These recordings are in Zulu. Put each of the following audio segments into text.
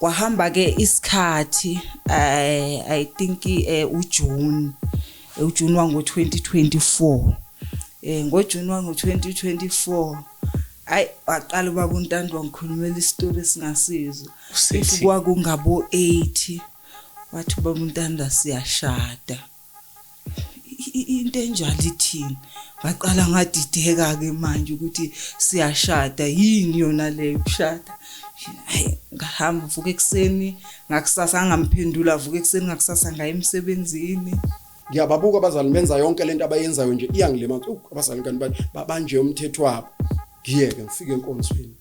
Kwahamba ke isikhathi, I think uJune wango 2024, ngoJune wango 2024, ayi, waqala ubaba uNtando wangikhulumela isitori esingasizwa. Usethi? Kwakungabo 8, wathi ubaba uNtando, "Siyashada." Into enjalo ithini? Ngaqala ngadideka ke manje ukuthi siyashada yini yona leyo ukushada. Hayi, ngahamba, vuka ekuseni ngakusasa, angamphendula, vuka ekuseni ngakusasa, ngaya emsebenzini. Ngiyababuka abazali benza yonke lento abayenzayo nje, iyangilimaza. Abazali kanti babanje umthetho wabo. Ngiyeke ngifike enkonzweni,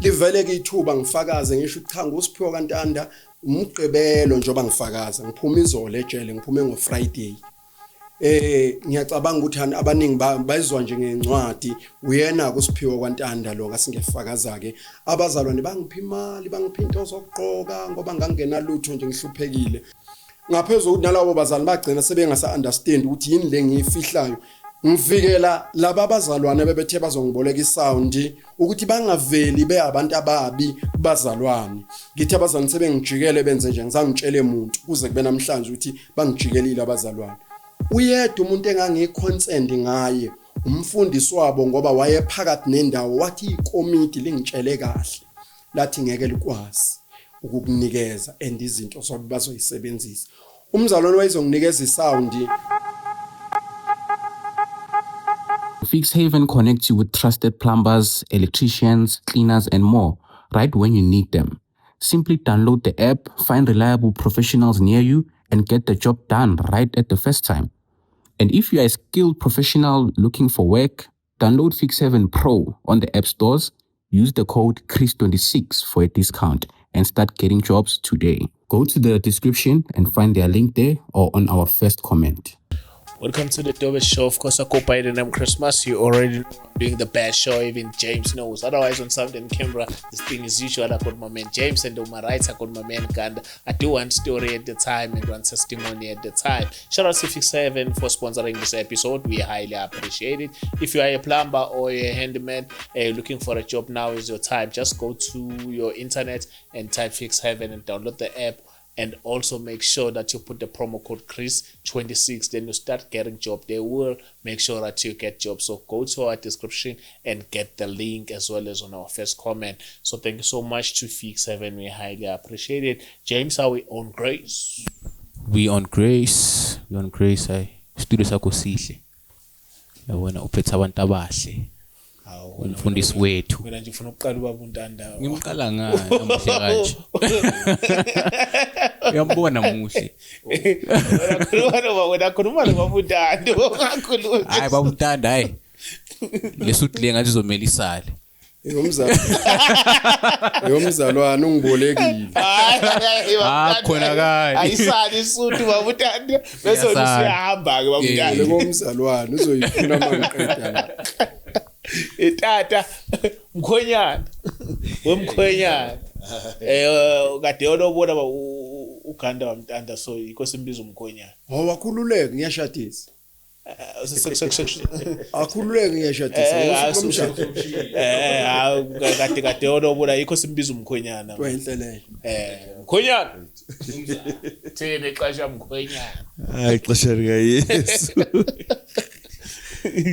livele ke ithuba, ngifakaze, ngisho cha, nguSiphiwo kaNtanda. Umgqibelo njengoba ngifakaza, ngiphuma izolo ejele, ngiphume ngoFriday. Ngiyacabanga ukuthi abaningi bayizwa nje ngencwadi, uyena kuSiphiwo kwaNtanda lo. Ngasingefakaza ke, abazalwane bangipha imali, bangipha into zokugqoka ngoba ngangena lutho nje, ngihluphekile. Ngaphezulu ukuthi nalabo bazali bagcina sebengasa understand ukuthi yini le ngiyifihlayo. Ngivikela laba abazalwane bebethe bazongiboleka isound ukuthi bangaveli beabantu ababi kubazalwane. Ngithi abazalwane sebengijikele, benze nje, ngizangitshele umuntu kuze kube namhlanje ukuthi bangijikelile abazalwane. Uyedwa umuntu engangiyiconcerned ngaye, umfundisi wabo, ngoba wayephakathi nendawo. Wathi ikomiti lingitshele kahle, lathi ngeke likwazi ukukunikeza and izinto zobe bazoyisebenzisa. Umzalwane wayezonginikeza isound. Fixhaven connects you with trusted plumbers, electricians, cleaners, and more right when you need them. Simply download the app, find reliable professionals near you, and get the job done right at the first time. And if you are a skilled professional looking for work, download Fix7 Pro on the app stores, use the code CHRIS26 for a discount, and start getting jobs today. Go to the description and find their link there or on our first comment. Welcome to the Dobe Show. Of course, I go by the name Christmas. You already doing the best show, even James knows. Otherwise, on sound and camera, this thing is usual. I got my man James, and on my right, I got my man Ganda. I do one story at the time and one testimony at the time. Shout out to Fix7 for sponsoring this episode. We highly appreciate it. If you are a plumber or a handyman looking for a job, now is your time. Just go to your internet and type Fix7 and download the app. And also make sure that you put the promo code Chris26. Then you start getting job. They will make sure that you get job. So go to our description and get the link as well as on our first comment. So thank you so much to Fix7. We highly appreciate it. James, are we on grace? We on grace. We on grace. Hey. Studio sakho sihle. Yabona, uphethe abantu abahle. Umfundisi wethu. Wena nje ufuna ukuqala ubaba uNtanda. Ngimqala ngani amuhle kanje? Uyambona, muhle. Wena khuluma noma wena khuluma nobaba uNtanda. Ungakhulumi. Hayi, baba uNtanda, hayi. Lesuthi le ngathi izomela isale. Yomzalwane ungibolekile. Ah, khona kani. Ayisali isuthi, baba uNtanda. Bese wena Iyasala. usuyahamba ke, baba uNtanda. Lekomzalwane uzoyifuna mangiqeda la. Tata mkhwenyana, wemkhwenyana, kade yolobona ba uGanda wamntanda, so yikho simbiza umkhwenyana. Oh, wakhululeka, ngiyashadisa. Akhululeke, ngiyashadisa. Ngosuku lomshado. Hawu, kade yolobona, yikho simbiza umkhwenyana. Wenhle leyo. Mkhwenyana, thina ixesha, mkhwenyana. Hayi, ixesha likaYesu,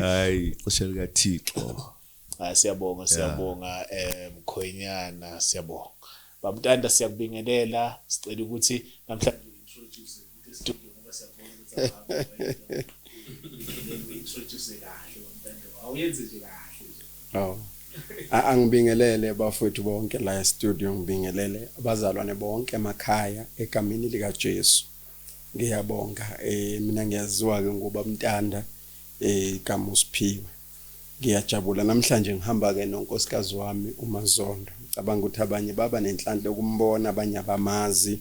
hayi, ixesha likaThixo. Hayi, siyabonga, siyabonga, mkhwenyana, siyabonga. Bamntanda, siyakubingelela, sicela ukuthi namhlanje introduce studio ngoba siyabona ukuthi introduce kahle, bamntanda, awuyenze nje kahle nje. Oh. Angibingelele bafowethu bonke la e-studio, ngibingelele abazalwane bonke emakhaya egameni lika Jesu. Ngiyabonga. Mina ngiyaziwa ke ngoba Mntanda, igama uSiphiwe. Ngiyajabula namhlanje, ngihamba ke nonkosikazi wami uMazondo. Ngicabanga ukuthi abanye baba nenhlanhla ukumbona, abanye abamazi.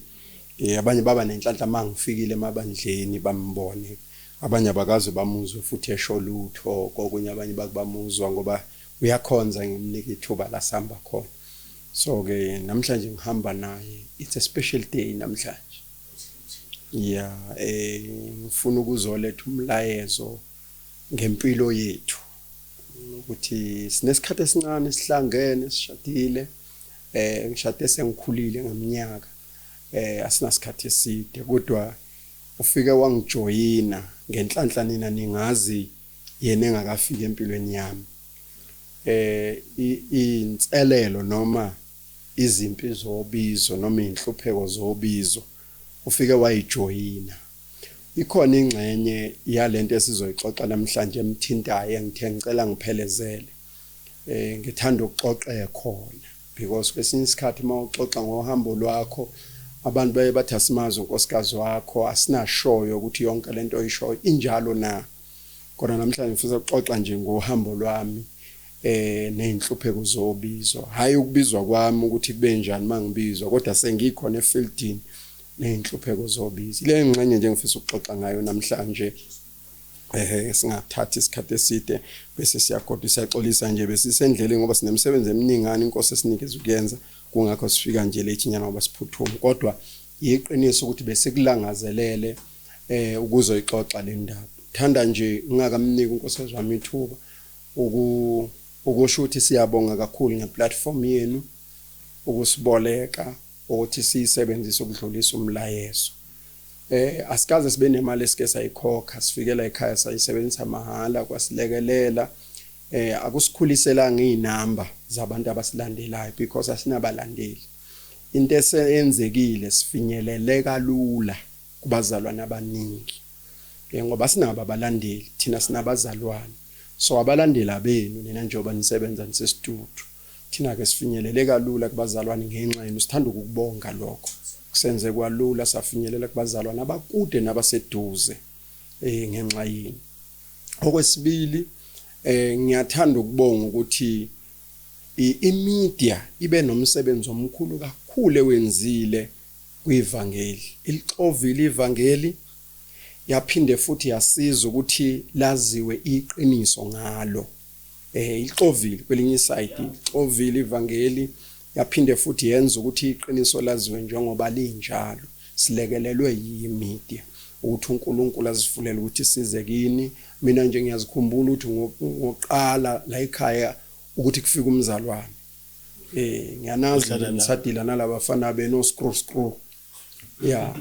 Abanye baba nenhlanhla mangifikile emabandleni bambone. Abanye abakaze bamuzwe futhi esho lutho, kokunye abanye bakubamuzwa ngoba uyakhonza, ngimnika ithuba la sihamba khona. So ke namhlanje ngihamba naye. It's a special day namhlanje. Yeah, ngifuna ukuzoletha umlayezo ngempilo yethu. Ukuthi sinesikhathi esincane sihlangene sishadile. Ngishade sengikhulile ngeminyaka. Asinasikhathi eside kodwa ufike wangijoyina ngenhlanhla nina ningazi yena engakafiki empilweni yami. Inselelo noma izimpi zobizo noma inhlupheko zobizo ufike wayijoyina. Ikhona ingxenye yalento esizoyixoxa namhlanje emthintayo engithe ngicela ngiphelezele. Ngithanda ukuxoxa khona because kwesinye isikhathi mawuxoxa ngohambo lwakho abantu baye bathi asimazi unkosikazi wakho, asinashoyo ukuthi yonke lento oyishoyo injalo na. Kodwa namhlanje ngifisa ukuxoxa nje ngohambo lwami nezinhlupheko zobizo, hayi ukubizwa kwami ukuthi kube njani mangibizwa, kodwa sengikhona efieldini nezinhlupheko zobizo. Le ngxenye nje ngifisa ukuxoxa ngayo namhlanje. Singathatha isikhathi eside bese siyagodwa, siyaxolisa nje besisendleleni ngoba sinemsebenzi eminingana inkosi esinikeza ukuyenza, kungakho sifika nje late nyana ngoba siphuthuma, kodwa iqiniso ukuthi besikulangazelele ukuzoyixoxa le ndaba. Thanda nje ngingakamniki unkosikazi wami ithuba ukusho ukuthi siyabonga kakhulu ngeplatform yenu ukusiboleka ukuthi siyisebenzise ukudlulisa umlayezo. Asikaze sibe nemali esike sayikhokha, sifikela ekhaya sayisebenzisa mahhala, kwasilekelela. Akusikhuliselanga izinamba zabantu abasilandelayo because asinabalandeli. Into eseyenzekile sifinyelele kalula kubazalwane abaningi. Ngoba sinabo abalandeli, thina sinabazalwane. So abalandeli abenu nina njengoba nisebenza nisestudio. Thina ke sifinyelele kalula kubazalwane ngenxa yenu, sithanda ukukubonga lokho. Kusenze kwalula safinyelela kubazalwane abakude nabaseduze ngenxa yini. Okwesibili, ngiyathanda ukubonga ukuthi imedia ibe nomsebenzi omkhulu kakhulu ewenzile kwivangeli. Ilixovile ivangeli, yaphinde futhi yasiza ukuthi laziwe iqiniso ngalo. Ilixovile kwelinye iside, ilixovile ivangeli, yaphinde futhi yenza ukuthi iqiniso laziwe njengoba linjalo. Silekelelwe yimedia ukuthi uNkulunkulu azivulele ukuthi size kini. Mina nje ngiyazikhumbula ukuthi ngoqala la ekhaya ukuthi kufika umzalwane. Ngiyanazi nje ngisadila nalabafana beno screw screw. Yeah.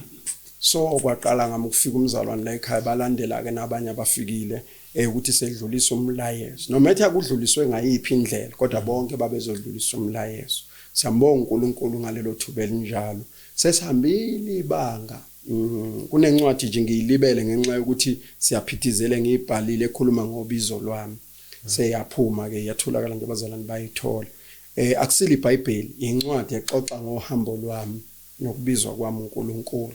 So kwaqala ngami ukufika umzalwane la ekhaya, balandela ke nabanye abafikile ukuthi sedlulisa umlayezo. No matter kudluliswe ngayiphi indlela, kodwa bonke babezodlulisa umlayezo. Siyambonga uNkulunkulu ngalelo thuba elinjalo. Sesihambile ibanga. Kunencwadi nje ngiyilibele ngenxa yokuthi siyaphithizele, ngiyibhalile ekhuluma ngobizo lwami. Seyaphuma ke, yatholakala nje abazalwane bayithola. Akusile iBhayibheli, incwadi exoxa ngohambo lwami nokubizwa kwami uNkulunkulu.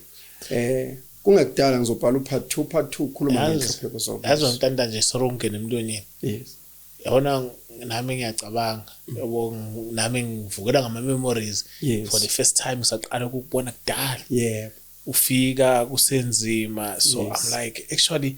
Kungekudala ngizobhala upart 2, part 2 ukukhuluma ngenhlupheko zobizo. Yazi Ntanda nje sorongena emlonyeni. Yes. Yabona nami ngiyacabanga, yabo nami ngivukela ngama memories. Yes. For the first time saqala ukubona kudala. Yebo. Ufika kusenzima, so yes. I'm like actually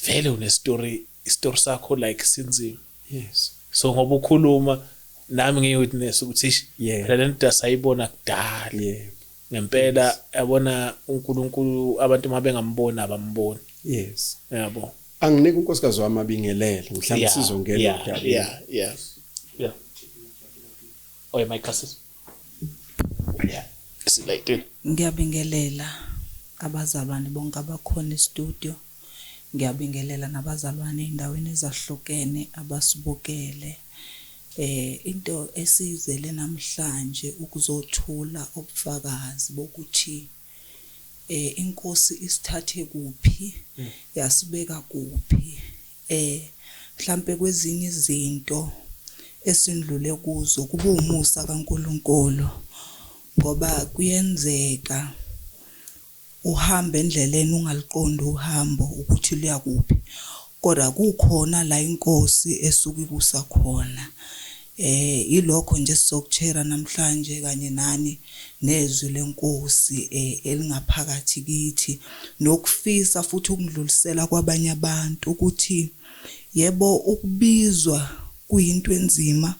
vele une story, story sakho like sinzima. Yes. So ngoba ukhuluma nami ngiyi witness ukuthi Yeah. phela lento sayibona kudala. Yebo. Ngempela yabona uNkulunkulu abantu mabengambona abamboni. Yes. Yabo. Anginike unkosikazi wami abingelele, mhlawumbe sizongena udabeni. Yeah. Oh, my classes. Yeah. Silayitile. Ngiyabingelela abazalwane bonke abakhona e-studio. Ngiyabingelela nabazalwane endaweni ezahlukene abasibukele. Into esizele namhlanje ukuzothula ubufakazi bokuthi inkosi isithathe kuphi, yasibeka kuphi. Mhlambe kwezinye izinto esindlule kuzo kube umusa kaNkuluNkulu, ngoba kuyenzeka uhambe endleleni ungaliqondi uhambo ukuthi luya kuphi, kodwa kukhona la inkosi esuka ikusa khona. Ilokho nje sizokushare namhlanje kanye nani nezwi lenkosi elingaphakathi kithi, nokufisa futhi ukudlulisela kwabanye abantu ukuthi yebo ukubizwa kuyinto enzima,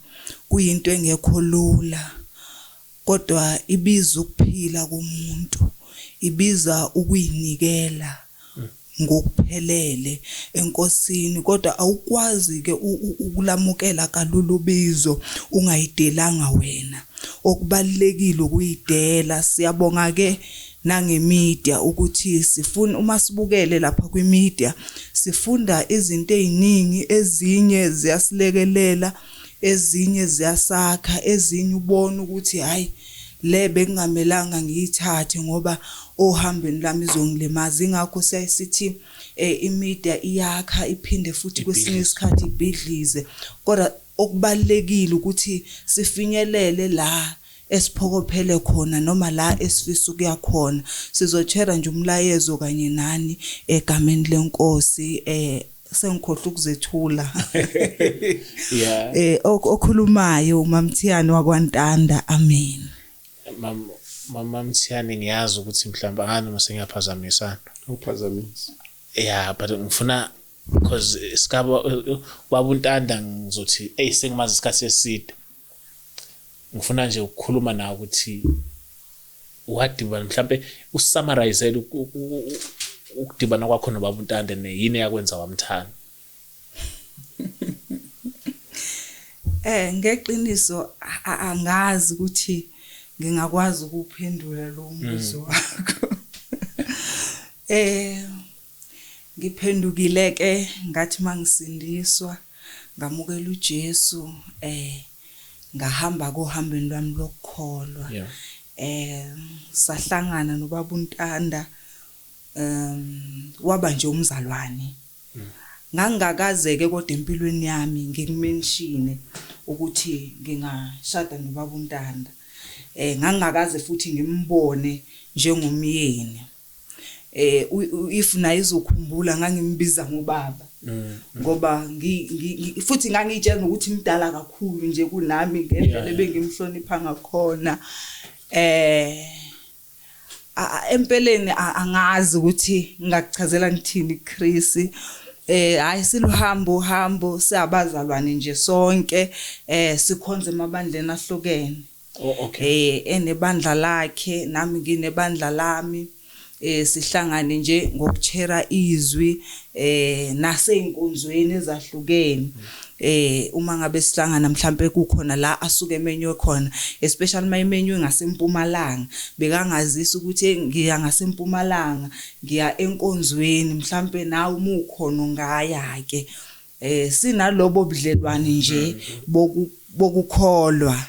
kuyinto engekho lula, kodwa ibiza ukuphila komuntu, ibiza ukuyinikela ngokuphelele enkosini. Kodwa awukwazi ke ukulamukela kalula ubizo ungayidelanga wena, Okubalekile ukuyidela. Siyabonga ke nangemedia ukuthi sifuna uma sibukele lapha kwimedia sifunda izinto eziningi, ezinye ziyasilekelela, ezinye ziyasakha, ezinye ubona ukuthi hayi le bekungamelanga ngiyithathe ngoba ohambweni lami izongilimaza. Ingakho siyayisithi imedia iyakha iphinde futhi kwesinye isikhathi ibhidlize, kodwa okubalekile ukuthi sifinyelele la esiphokophele khona noma la esifisa ukuya khona. Sizoshare nje umlayezo kanye nani egameni lenkosi. Sengikhohlwa ukuzethula. Okhulumayo uMamthiyane wakwaNtanda. Amen. Mama Mthiyane, ngiyazi ukuthi mhlawumbe angani noma sengiyaphazamisana. Awuphazamisi. Yeah, but ngifuna because sikaba baba uNtanda ngizothi hey sengimazi isikhathi eside. Ngifuna nje ukukhuluma nawe ukuthi wadibana mhlambe usummarize ukudibana kwakho nobaba uNtanda neyini yakwenza wamthanda. Ngeqiniso angazi ukuthi ngingakwazi ukuphendula lo mbuzo wakho. Ngiphendukile ke ngathi mangisindiswa ngamukela uJesu, ngahamba kohambeni lwami lokukholwa. Sahlangana nobaba uNtanda, waba nje umzalwane. Ngangingakaze-ke kodwa empilweni yami ngikumenshine ukuthi ngingashada nobaba uNtanda. Ngangingakaze futhi ngimbone njengomyeni. If naye izokhumbula ngangimbiza ngobaba. Ngoba futhi ngangitshela ukuthi mdala kakhulu nje kunami ngendlela ebengimhlonipha ngakhona. Empeleni angazi ukuthi ngingakuchazela ngithini Chris. Hayi siluhambo uhambo siyabazalwane nje sonke, sikhonze emabandleni ahlukene. Oh, okay. Enebandla lakhe nami nginebandla lami. Sihlangane nje ngokushare izwi naseyinkonzweni ezahlukene. Uma ngabe sihlangana mhlambe kukhona la asuke emenywe khona, especially mayimenywe ngasempumalanga, bekangazisa ukuthi ngiya ngasempumalanga, ngiya enkonzweni, mhlambe nawe uma ukhona ungaya ke. Sinalobo budlelwane nje bokukholwa.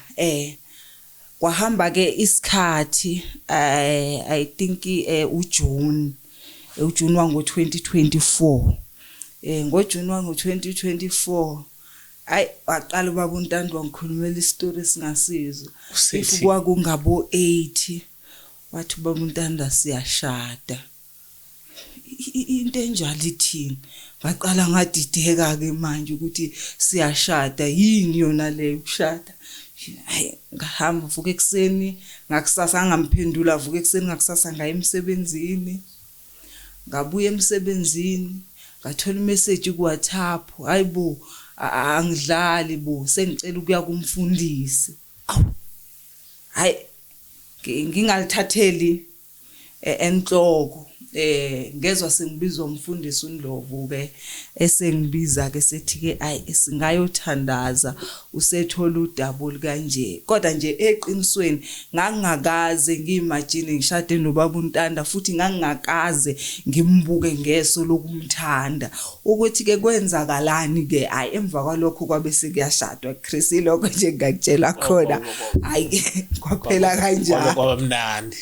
Kwahamba ke isikhathi, I think uJune wango 2024. NgoJune wango 2024 ay waqala ubaba uNtanda wangikhulumela isitori esingasizwa. If kwakungabo 80 wathi ubaba uNtanda siyashada. Into enjalo ithini? Ngaqala ngadideka ke manje ukuthi siyashada, yini yona le ukushada? Hayi ngahamba vuka ekseni ngakusasa ngamphendula, vuka ekseni ngakusasa ngaye emsebenzini. Ngabuya emsebenzini ngathola imessage ku WhatsApp, hayibo angidlali bo, sengicela ukuya kumfundisi. Awu hayi ngingalithatheli enhloko. Ngezwe sengibizwa umfundisi uNdlovu ke, esengibiza ke sethi ke ayi singayothandaza, usethola udabuli kanje. Kodwa nje eqinisweni ngangingakaze ngiyimagine ngishade nobaba uNtanda, futhi ngangingakaze ngimbuke ngeso lokumthanda. Ukuthi ke kwenzakalani ke, ayi emva kwalokho kwabe sekuyashadwa Chris, lokho nje ngakutshela khona. Hayi kwaphela kanjalo, kwaba mnandi.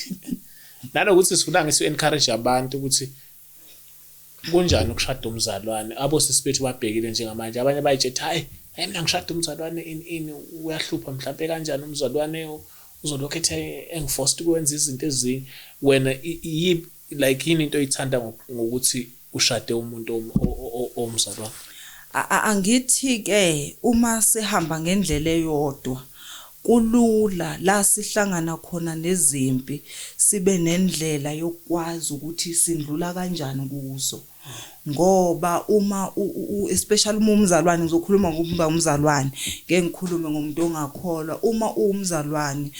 Nanokuthi sifuna ngisi encourage abantu ukuthi kunjani ukushada umzalwane. Abosisi bethu babhekile njengamanje, abanye bayitshethe hayi mina ngishada umzalwane ini uyahlupha mhlawumbe kanjani umzalwane uzolokhu ethi engiforced ukwenza izinto ezinye. Wena like yini into oyithanda ngokuthi ushade umuntu omzalwane? Angithi ke uma sihamba ngendlela eyodwa kulula la sihlangana khona nezimpi, sibe nendlela yokwazi ukuthi sindlula kanjani kuzo. Ngoba uma especially uma umzalwane, ngizokhuluma ngokuba umzalwane, ngeke ngikhulume ngomuntu ongakholwa. Uma uwumzalwane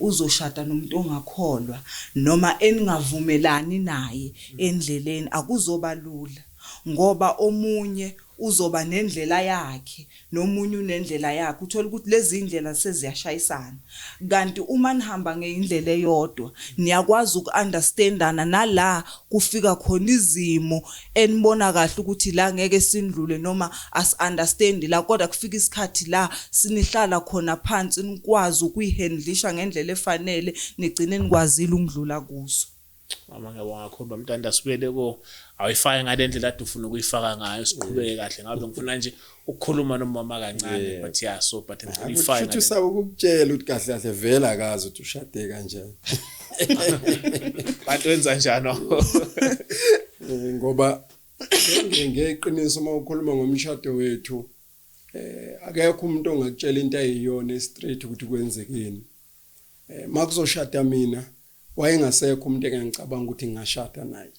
uzoshada nomuntu ongakholwa noma eningavumelani naye endleleni, akuzoba lula ngoba omunye uzoba nendlela yakhe nomunye unendlela yakhe, uthola ukuthi lezi indlela seziyashayisana. Kanti uma nihamba ngeindlela eyodwa niyakwazi uku-understandana, nala kufika khona izimo enibona kahle ukuthi la ngeke sindlule noma asi-understandi la, kodwa kufika isikhathi la sinihlala khona phansi nikwazi ukuyihandlisha ngendlela efanele, nigcine nikwazile ukudlula kuso. Mama, ngiyabonga kakhulu bamntanda, sibuyele ko awuyifake ngale ndlela ade ufuna ukuyifaka ngayo, siqhubeke kahle. Ngabe ngifuna nje ukukhuluma nomama kancane, but yeah, so but ngicela uyifake. Futhi usaba ukukutshela ukuthi kahle kahle vele akazi ukuthi ushade kanjani. Bantu wenza njani? Ngoba ngeqiniso uma ukhuluma ngomshado wethu, akekho umuntu ongakutshela into ayiyona straight ukuthi kwenzekeni. Makuzoshada mina wayengasekho umuntu engangicabanga ukuthi ngingashada naye,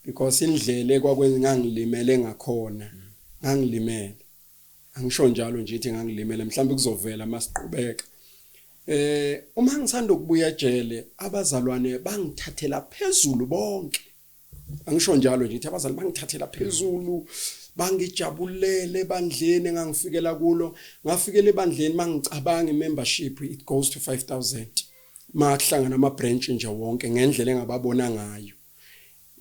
because indlela ekwakwenza ngangilimele ngakhona, ngangilimele, angisho njalo nje ithi ngangilimele, mhlawumbe kuzovela masiqhubeka. Uma ngisanda ukubuya ejele, abazalwane bangithathela phezulu bonke, angisho njalo nje ithi abazali bangithathela phezulu, bangijabulele ebandleni engangifikela kulo. Ngafikela ebandleni, mangicabanga membership it goes to 5000 makuhlangana ama branch nje wonke, ngendlela engababona ngayo.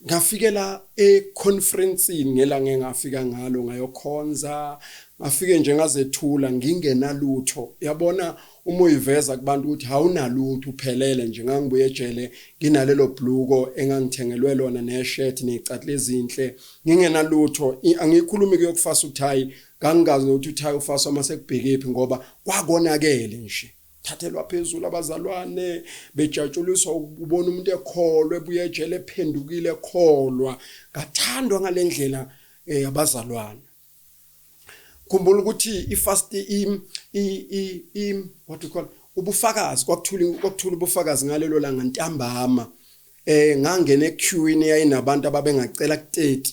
Ngafikela econferenceini ngelanga engafika ngalo ngayokhonza, ngafike nje ngazethula ngingenalutho. Yabona uma uyiveza kubantu ukuthi awunalutho, uphelele nje. Ngangibuye ejele nginalelo bhluko engangithengelwe lona neshirt nezicathulo ezinhle, ngingenalutho. Angikhulumi kuyokufasa uthayi, ngangingazi nokuthi uthayi ufaswa mase kubhekephi ngoba kwakonakele nje. Thathelwa phezulu abazalwane, bejatshuliswa ukubona umuntu ekholwa ebuye ejele ephendukile ekholwa. Ngathandwa ngalendlela abazalwane. Khumbula ukuthi ifast i i what you call ubufakazi, kwakuthula ubufakazi ngalelo langa ntambama. Ngangena equeuini yayinabantu ababengacela ku30,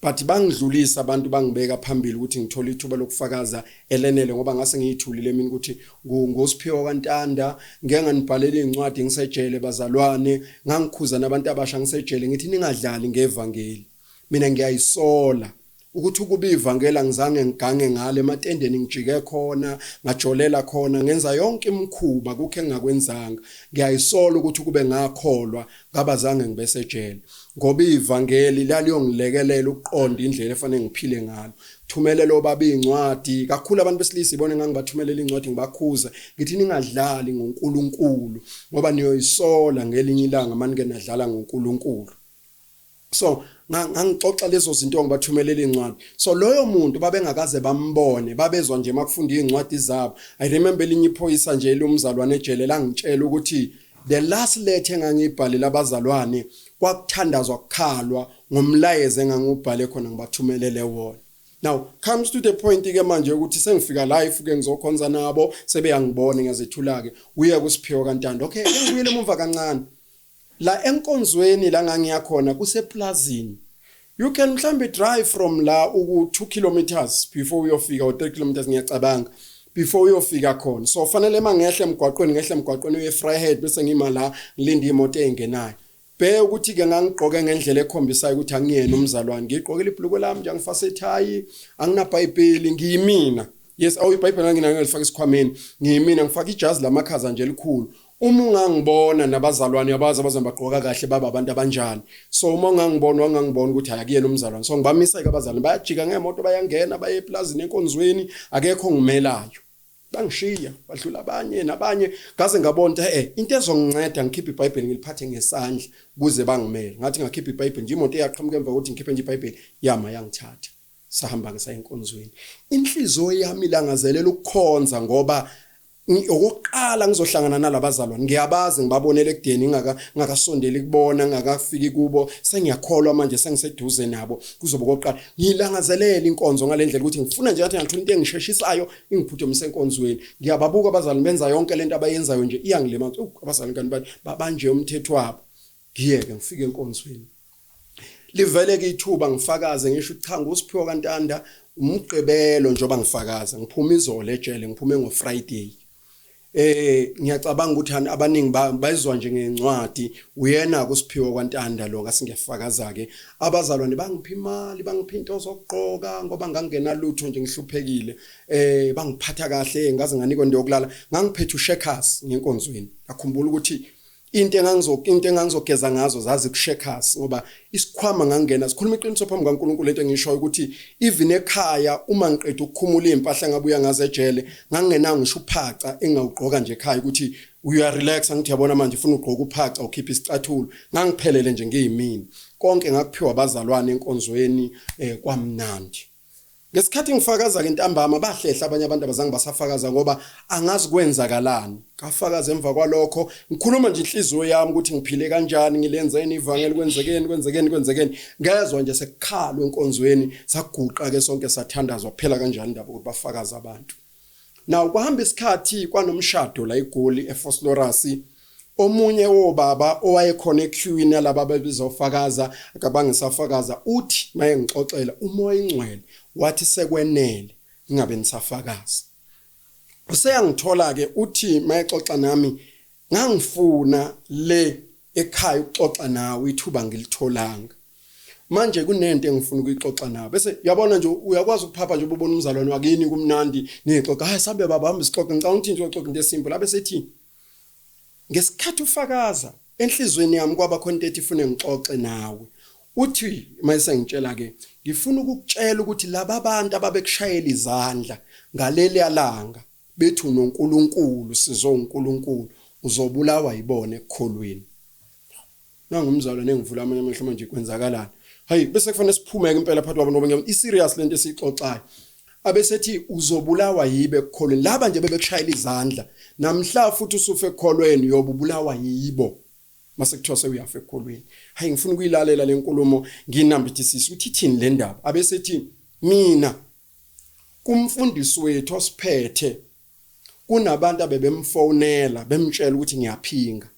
but bangidlulisa abantu bangibeka phambili ukuthi ngithole ithuba lokufakaza elenele, ngoba ngase ngiyithulile mina ukuthi ngosiphiwa kaNtanda, ngeke nganibhalela incwadi ngisejele bazalwane, ngangikhuza nabantu abasha ngisejele ngithi ningadlali ngevangeli. Mina ngiyayisola ukuthi ukuba ivangeli angizange ngigange ngale ematendeni, ngijike khona, ngajolela khona, ngenza yonke imikhuba, kukho engingakwenzanga. Ngiyayisola ukuthi kube ngakholwa ngabazange ngibe sejele, ngoba ivangeli laliyongilekelela ukuqonda indlela efanele ngiphile ngalo. Thumelela obaba incwadi kakhulu, abantu besilisa ibone ngangibathumelela incwadi ngibakhuza ngithi ningadlali ngoNkulunkulu ngoba niyoyisola ngelinye ilanga manike nadlala ngoNkulunkulu. So ngangixoxa lezo zinto, ngibathumelela incwadi. So loyo muntu babengakaze bambone, babezwa nje makufunda incwadi zabo. I remember elinye iphoyisa nje lomzalwane ejele langitshela ukuthi the last letter engangiyibhalela abazalwane kwakuthandazwa kukhalwa ngomlayezo engangubhale khona, ngibathumelele wona. Now comes to the point ke manje ukuthi sengifika live ke ngizokhonza nabo, sebeyangibona, ngiyazethula ke, uye kusiphiwa kaNtando. Okay, ngibuyele emuva kancane la enkonzweni la ngangiya khona kuseplazini. You can mhlambe drive from la uku 2 kilometers before uyofika, or 3 kilometers ngiyacabanga, before uyofika khona. So fanele mangehle emgwaqweni, ngehle emgwaqweni uye Vryheid, bese ngima la ngilinde imoto engenayo. Bheka ukuthi ke ngangigqoke ngendlela ekhombisayo ukuthi angiyena umzalwane. Ngigqokile ibhuluko lami nje, angifase ithayi, anginabhayibheli, ngiyimina. Yes, awu, iBhayibheli nganginalo, ngilifaka esikhwameni. Ngiyimina, ngifaka ijazi lamakhaza nje elikhulu. Uma ungangibona nabazalwane, uyabazi abazalwane bagqoka kahle, baba abantu abanjani. So uma ungangibona, wangangibona ukuthi hayi, akuyena umzalwane. So ngibamisa ke abazalwane, bayajika ngemoto, bayangena, baye eplazini enkonzweni, akekho ongimelayo. Bangishiya badlula abanye nabanye, ngaze ngabona ukuthi into ezonginceda ngikhiphe iBhayibheli ngiliphathe ngesandla kuze bangimele. Ngathi ngakhipha iBhayibheli nje, imoto eyaqhamuka emva kokuthi ngikhiphe nje iBhayibheli yama, yangithatha, sahamba ngisaya enkonzweni. Inhliziyo yami ilangazelela ukukhonza ngoba okokuqala ngizohlangana nalabazalwane, ngiyabazi, ngibabonele ekudeni, ngingakasondeli kubona, ngingakafiki kubo, sengiyakholwa manje, sengiseduze nabo, kuzoba okokuqala. Ngilangazelela inkonzo ngalendlela ukuthi ngifuna nje ngathi ngathola into engisheshisayo ingiphuthumise enkonzweni. Ngiyababuka abazalwane benza yonke lento abayenzayo nje, iyangilimaza. Abazalwane kanti babanje umthetho wabo. Ngiyeke ngifike enkonzweni, livele ke ithuba ngifakaze, ngisho cha, ngusiphiwa kaNtanda, umgqibelo njengoba ngifakaza, ngiphuma izolo ejele, ngiphume ngoFriday. Ngiyacabanga ukuthi abaningi bayizwa nje ngencwadi. Uyena kusiphiwe kwaNtanda lo ngasingefakaza ke. Abazalwane bangipha imali, bangipha into zokugqoka ngoba ngangena lutho nje, ngihluphekile. Bangiphatha kahle, ngaze nganikwa into yokulala. Ngangiphethe ushekers ngenkonzweni. Ngakhumbula ukuthi into engangizogeza ngazo zazi kushekers, ngoba isikhwama ngangena. Sikhuluma iqiniso phambi kaNkuluNkulu, lento engishoyo ukuthi even ekhaya uma ngiqeda ukukhumula impahla ngabuya ngaze ejele, ngangingenawo ngisho uphaca engawugqoka nje ekhaya ukuthi uya relax. Angithi yabona manje ufuna ugqoka uphaca, ukhipha isicathulo. Ngangiphelele nje ngiyimini. Konke ngakuphiwa abazalwane enkonzweni, kwamnandi. Ngesikhathi ngifakaza ke ntambama, bahlehla abanye abantu, abazange basafakaza ngoba angazi kwenzakalani. Ngafakaza emva kwalokho, ngikhuluma nje inhliziyo yami ukuthi ngiphile kanjani, ngilenzeni ivangeli, kwenzekeni, kwenzekeni, kwenzekeni. Ngezwa nje sekukhalwa enkonzweni, saguqa ke sonke, sathandazwa, phela kanjani indaba ukuthi bafakaza abantu. Now kwahamba isikhathi, kwanomshado la eGoli eVosloorus. Omunye wobaba owayekhona equeuini yalaba ababezofakaza akabange safakaza. Uthi maye ngixoxela, uMoya ingcwele wathi sekwenele, ngingabe nisafakaza. Useyangithola ke, uthi mayexoxa nami, ngangifuna le ekhaya ukuxoxa nawe, ithuba ngilitholanga. Manje kunento engifuna ukuyixoxa nawe. Bese uyabona nje, uyakwazi ukuphapha nje, ubona umzalwane wakini kumnandi, nixoxa. Hayi, sabe baba, hamba sixoxe. Ngicabanga ukuthi nje uxoxa into esimple. Abe sethi ngesikhathi ufakaza, enhlizweni yami kwaba khona into ethi ifune ngixoxe nawe. Uthi mayese ngitshela ke, ngifuna ukukutshela ukuthi laba bantu ababekushayela izandla ngaleli langa bethi unoNkulunkulu, sizo uNkulunkulu, uzobulawa yibona ekukholweni. Nangumzalwane engivula amanye amehlo manje, kwenzakalani? Hayi, bese kufanele siphumeke impela phakathi kwabo ngoba i serious lento esiyixoxayo. Abesethi uzobulawa yibe ekukholweni laba nje bebekushayela izandla, namhla futhi usufe ekukholweni uyobulawa yibo mase kuthiwa sewuyafa ekukholweni. Hayi, ngifuna ukuyilalela lenkulumo, nginambithisise ukuthi ithini le ndaba. Abesethi mina kumfundisi wethu osiphethe kunabantu abebemfonela bemtshela ukuthi ngiyaphinga.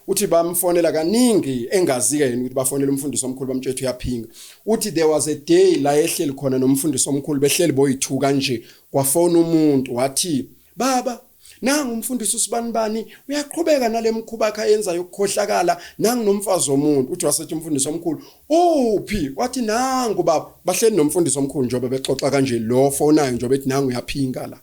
Uthi bamfonela kaningi, engazi-ke yena ukuthi bafonela umfundisi omkhulu bamtshela ukuthi uyaphinga. Uthi there was a day la ehleli khona nomfundisi omkhulu, behleli boyi-two kanje, kwafona umuntu wathi, baba, nangu umfundisi usibanibani uyaqhubeka nale mkhuba akhe ayenzayo ukukhohlakala, nangu nomfazi womuntu. Uthi wasethi umfundisi omkhulu, uphi? Wathi nangu baba. Bahleli nomfundisi omkhulu njengoba bexoxa kanje, lo fonayo njengoba ethi nangu uyaphinga la.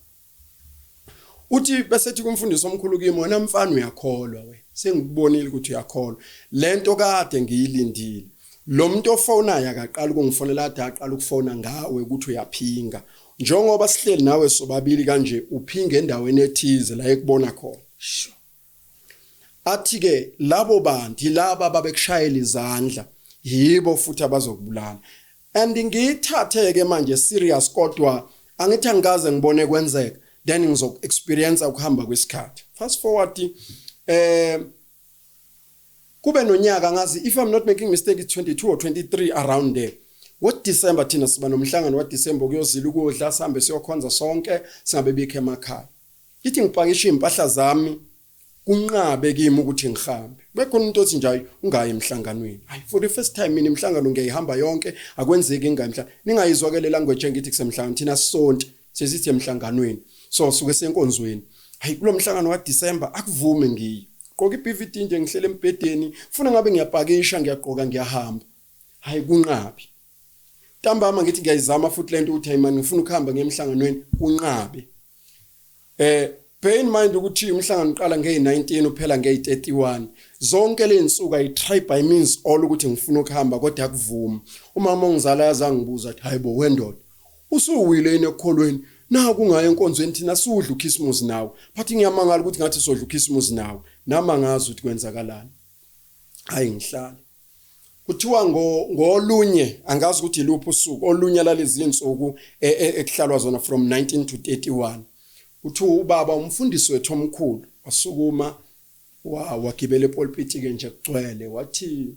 Uthi besethi kumfundisi omkhulu kimi, wena mfana uyakholwa wena, sengikubonile ukuthi uyakholwa, lento kade ngiyilindile. Lo muntu ofonayo akaqala ukungifonela, ade aqala ukufona ngawe ukuthi uyaphinga. Njengoba sihleli nawe sobabili kanje, uphinga endaweni ethize la ekubona khona. Athi ke labo bantu yilaba babekushayela izandla, yibo futhi abazokubulala. And ngiyithathe ke manje serious, kodwa angithi angikaze ngibone kwenzeka, then ngizoku experience ukuhamba kwesikhathi. Fast forward, kube nonyaka, ngazi if I'm not making mistake it's 22 or 23, around there. Ngo December thina siba nomhlangano wa December, kuyozila ukudla, sihambe siyokhonza sonke, singabe bikho emakhaya. Ithi ngipakisha impahla zami, kunqabe kimi ukuthi ngihambe. Bekhona umuntu othi nje, hayi, ungayi emhlanganweni. Hayi, for the first time mina imhlangano ngiyayihamba yonke, akwenzeki ngingayi emhlangano. Ningayizwa ke le language engithi kusemhlangano, thina sonke sesithi emhlanganweni, so suke senkonzweni. Hayi, kulo mhlangano wa December akuvume ngiye. Gqoka iBVD nje, ngihlele embhedeni, funa ngabe ngiyapakisha, ngiyagqoka, ngiyahamba. Hayi, kunqabi. Ntambama ngithi ngiyayizama futhi lento ukuthi hayi man, ngifuna ukuhamba ngiye emhlanganweni, kunqabe. Bear in mind ukuthi umhlangano uqala ngey19, uphela ngey31. Zonke lezinsuku I try by means all ukuthi ngifuna ukuhamba, kodwa akuvumi. Umama ongizala yazangibuza athi, hayibo wendoda, usuwile yini ekukholweni? Naku ungaye enkonzweni, thina sudla uChristmas nawe. But ngiyamangala ukuthi ngathi sodla uChristmas nawe. Nama ngazi ukuthi kwenzakalani. Hayi, ngihlala. Kuthiwa ngolunye, angazi ukuthi iluphi usuku, olunye lalezi insuku ekuhlalwa zona from 19 to 31. Kuthiwa ubaba umfundisi wethu omkhulu wasukuma, wagibela epulpit ke nje kugcwele, wathi,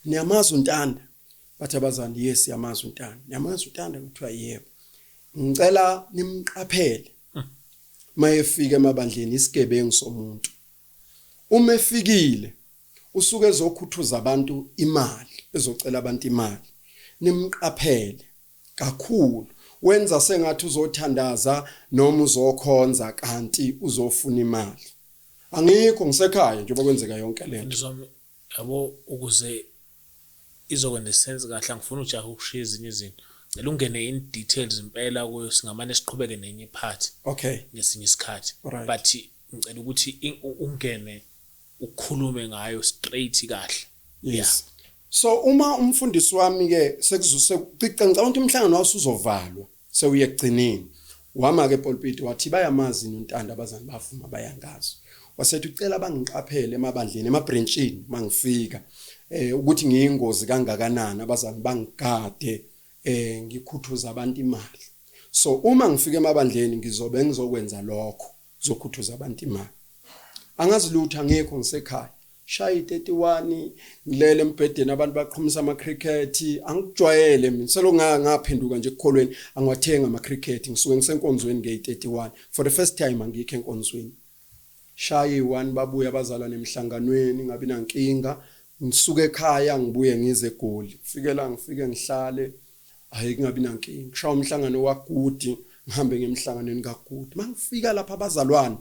niyamazi uNtanda? Bathi abazali, yes, siyamazi uNtanda. Niyamazi uNtanda? Kuthiwa yebo. Ngicela nimqaphele mayefika emabandleni, isigebengu somuntu. Uma efikile usuke ezokhuthuza abantu imali, ezocela abantu imali. Nimqaphele kakhulu. Wenza sengathi uzothandaza noma uzokhonza kanti uzofuna imali. Angikho ngisekhaya njengoba kwenzeka yonke lento. Yabo ukuze izokwenza sense kahle angifuni ujaha ukushiya ezinye izinto. Cela ungene in details impela kuyo singamane siqhubeke nenye part. Okay. Ngesinye isikhathi. But ngicela ukuthi ungene ukhulume ngayo straight kahle. Yes. Yeah. So uma umfundisi wami ke sekucica ngicabanga ukuthi umhlangano wawusuzovalwa sewuye ekugcineni. Wama ke pulpit wathi bayamazi noNtanda abazali bavuma bayangazi. Wasethi ucela bangiqaphele emabandleni emabranchini mangifika eh ukuthi ngiyingozi kangakanani abazali bangigade eh ngikhuthuza abantu imali. So uma ngifika emabandleni ngizobe ngizokwenza lokho ngizokhuthuza abantu imali. Angazi lutho angekho ngisekhaya. Shaya i-31 ngilele embhedeni abantu baqhumisa ama-cricket angikujwayele mina selokhu ngaphenduka nje ekukholweni angiwathenga ama-cricket ngisuke ngisenkonzweni ngeyi-31 for the first time angikho enkonzweni shaya i-1 babuye abazalwane emhlanganweni ngabi nankinga ngisuke ekhaya ngibuye ngize eGoli fike la ngifike ngihlale hayi kungabi nankinga kushaya umhlangano wagudi ngihambe ngemhlanganweni kagudi mangifika lapha abazalwane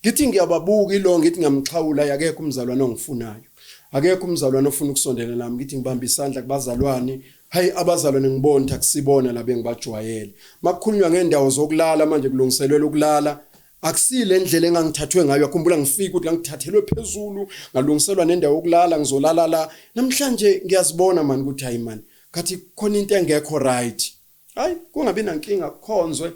Ngithi ngiyababuka ilo ngithi ngiyamxhawula akekho umzalwane ongifunayo. Akekho umzalwane ofuna ukusondela nami ngithi ngibamba isandla kubazalwane. Hayi abazalwane ngibona ukuthi akusibona la bengibajwayele. Makukhulunywa ngendawo zokulala manje kulungiselelwa ukulala akusile ndlela engangithathwe ngayo akhumbula ngifika ukuthi ngangithathelwe phezulu ngalungiselwa nendawo yokulala ngizolala la namhlanje ngiyazibona mani ukuthi hayi mani kathi khona into engekho right hayi kungabi nankinga kukhonzwe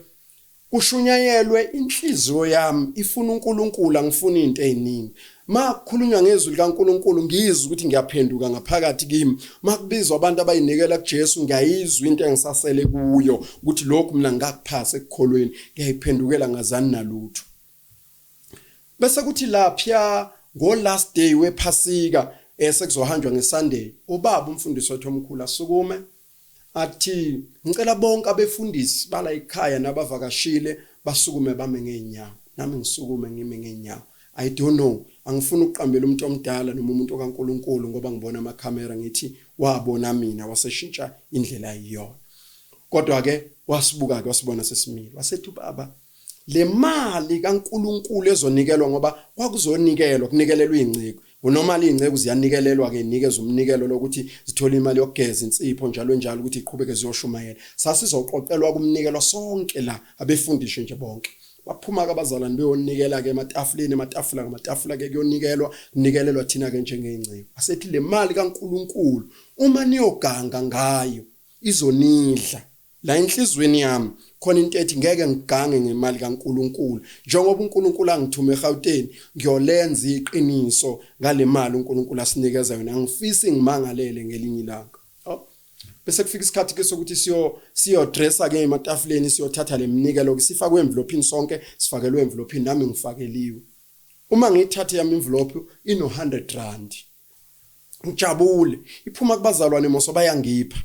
Kushunyayelwe inhliziyo yami ifuna uNkulunkulu angifuni into eziningi. Makukhulunywa ngezwi likaNkulunkulu ngizwe ukuthi ngiyaphenduka ngaphakathi kimi. Makubizwa abantu abayinikela kuJesu ngiyayizwa into engisasele kuyo ukuthi lokhu mina ngikakuphasa ekukholweni ngiyayiphendukela ngazani nalutho. Bese kuthi lapha ngo last day wephasika esekuzohanjwa ngeSunday ubaba umfundisi wethu omkhulu asukume Athi, Ngicela bonke abefundisi bala ekhaya nabavakashile basukume bame ngey'nyawo. Nami ngisukume ngime ngey'nyawo. I don't know. Angifuni ukuqambela umuntu omdala noma umuntu kaNkulunkulu ngoba ngibona amakhamera ngithi wabona mina waseshintsha indlela ayiyona. Kodwa-ke wasibuka-ke wasibona sesimile. Wasethi ubaba le mali kaNkulunkulu ezonikelwa ngoba kwakuzonikelwa kunikelelwa izinceku Normally izinceku ziyanikelelwa ke nikeza umnikelo lokuthi zithole imali yokugeza insipho njalo njalo ukuthi iqhubeke ziyoshumayela. Sasizoqoqelwa kumnikelo sonke la abefundisi nje bonke. Baphuma ke abazalwane beyonikela ke ematafuleni ematafula ngamatafula ke kuyonikelwa kunikelelwa thina ke njengezinceku. Asethi le mali kaNkulunkulu uma niyoganga ngayo izonidla. La enhlizweni yami khona into ethi ngeke ngigange ngemali kaNkulunkulu. Njengoba uNkulunkulu angithuma eGauteng, ngiyolenza iqiniso ngale mali uNkulunkulu asinikeza yona. Angifisi ngimangalele ngelinye ilanga. Oh. Bese kufika isikhathi ke sokuthi siyo siyodressa ke ematafuleni siyothatha leminikelo ke sifakwe envelophini sonke sifakelwe envelophini nami ngifakeliwe. Uma ngiyithathe yami envelope ino 100 rand. Ngijabule. Iphuma kubazalwane moso bayangipha.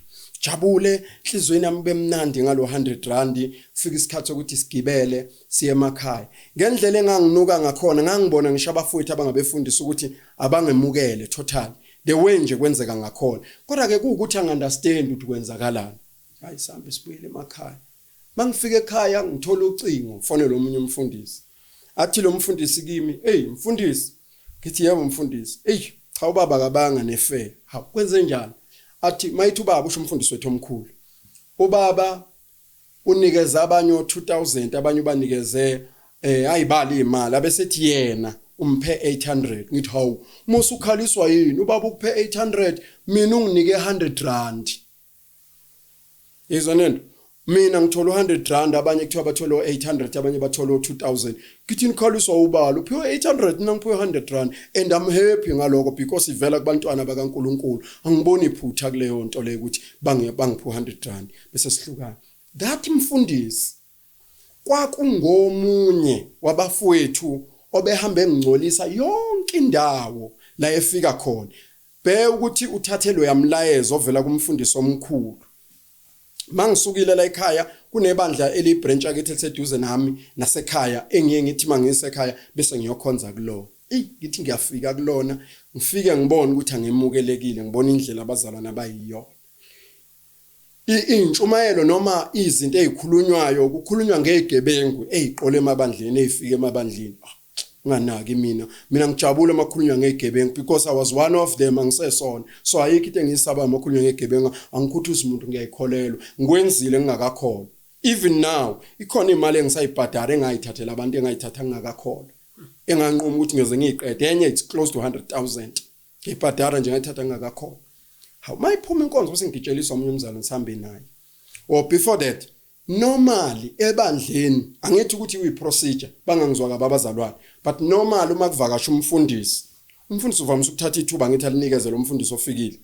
Jabule enhlizweni yami bemnandi ngalo 100 rand fika isikhathi sokuthi sigibele siye emakhaya. Ngendlela enganginuka ngakhona ngangibona ngisho abafowethu abangabefundisi ukuthi abangemukele totally. The way nje kwenzeka ngakhona. Kodwa ke kuwukuthi angi-understand ukuthi kwenzakalani. Hayi sihambe sibuyele emakhaya. Mangifika ekhaya ngithola ucingo ngifonele omunye umfundisi. Athi lo mfundisi kimi, "Hey mfundisi." Ngithi yebo mfundisi. Ey cha ubaba kabanga nefair. Hawu kwenze njani? Athi mayithi ubaba usho umfundisi wethu omkhulu. Ubaba unikeza abanye o2000 abanye ubanikeze eh ayibali imali abesethi yena umphe 800 ngithi hawu musu ukhaliswa yini ubaba ukuphe 800 mina unginike 100 rand Yizwa nento. Mina ngithola u100 rand abanye kuthiwa bathola u800 abanye bathola u2000. Ngithi nikhaliswa ubala uphiwe 800 mina ngiphiwe 100 rand and I'm happy ngaloko because ivela kubantwana bakaNkuluNkulu. Angiboni iphutha kuleyo nto leyo ukuthi bange bangiphe u100 rand bese sihlukana. That mfundisi kwakungomunye wabafowethu obehambe engingcolisa yonke indawo la efika khona. Bheka ukuthi uthathe loya mlayezo ovela kumfundisi omkhulu. Mangisukile la ekhaya kunebandla eliyibranch akithi eliseduze nami nasekhaya engiye ngithi mangisekhaya bese ngiyokhonza kulona. Eyi ngithi ngiyafika kulona ngifike ngibone ukuthi angemukelekile ngibona indlela abazalwane abayiyona. Intshumayelo noma izinto ezikhulunywayo kukhulunywa ngezigebengu eziqola emabandleni ezifika emabandleni. Nganaki mina, mina ngijabule makhulunywa ngezigebengu because I was one of them, angisesona. So ayikho into engiyisabayo makhulunywa ngezigebengu, angikhuthuzi umuntu, ngiyayikholelwa. Ngikwenzile ngingakakholwa. Even now ikhona imali engisayibhadara engayithathela abantu engayithatha ngingakakholwa. Enganquma ukuthi ngiyoze ngiyiqede, enye it's close to 100,000. Ngiyibhadara nje ngayithatha ngingakakholwa. Hawu, mayiphuma inkonzo bese ngigitsheliswa omunye umzali ngisambe naye. Or before that, normally ebandleni angithi ukuthi uyi procedure, bangangizwa kabi abazalwane, but normally uma kuvakasha umfundisi, umfundisi uvamise ukuthatha ithuba ngithi alinikeze lo mfundisi ofikile.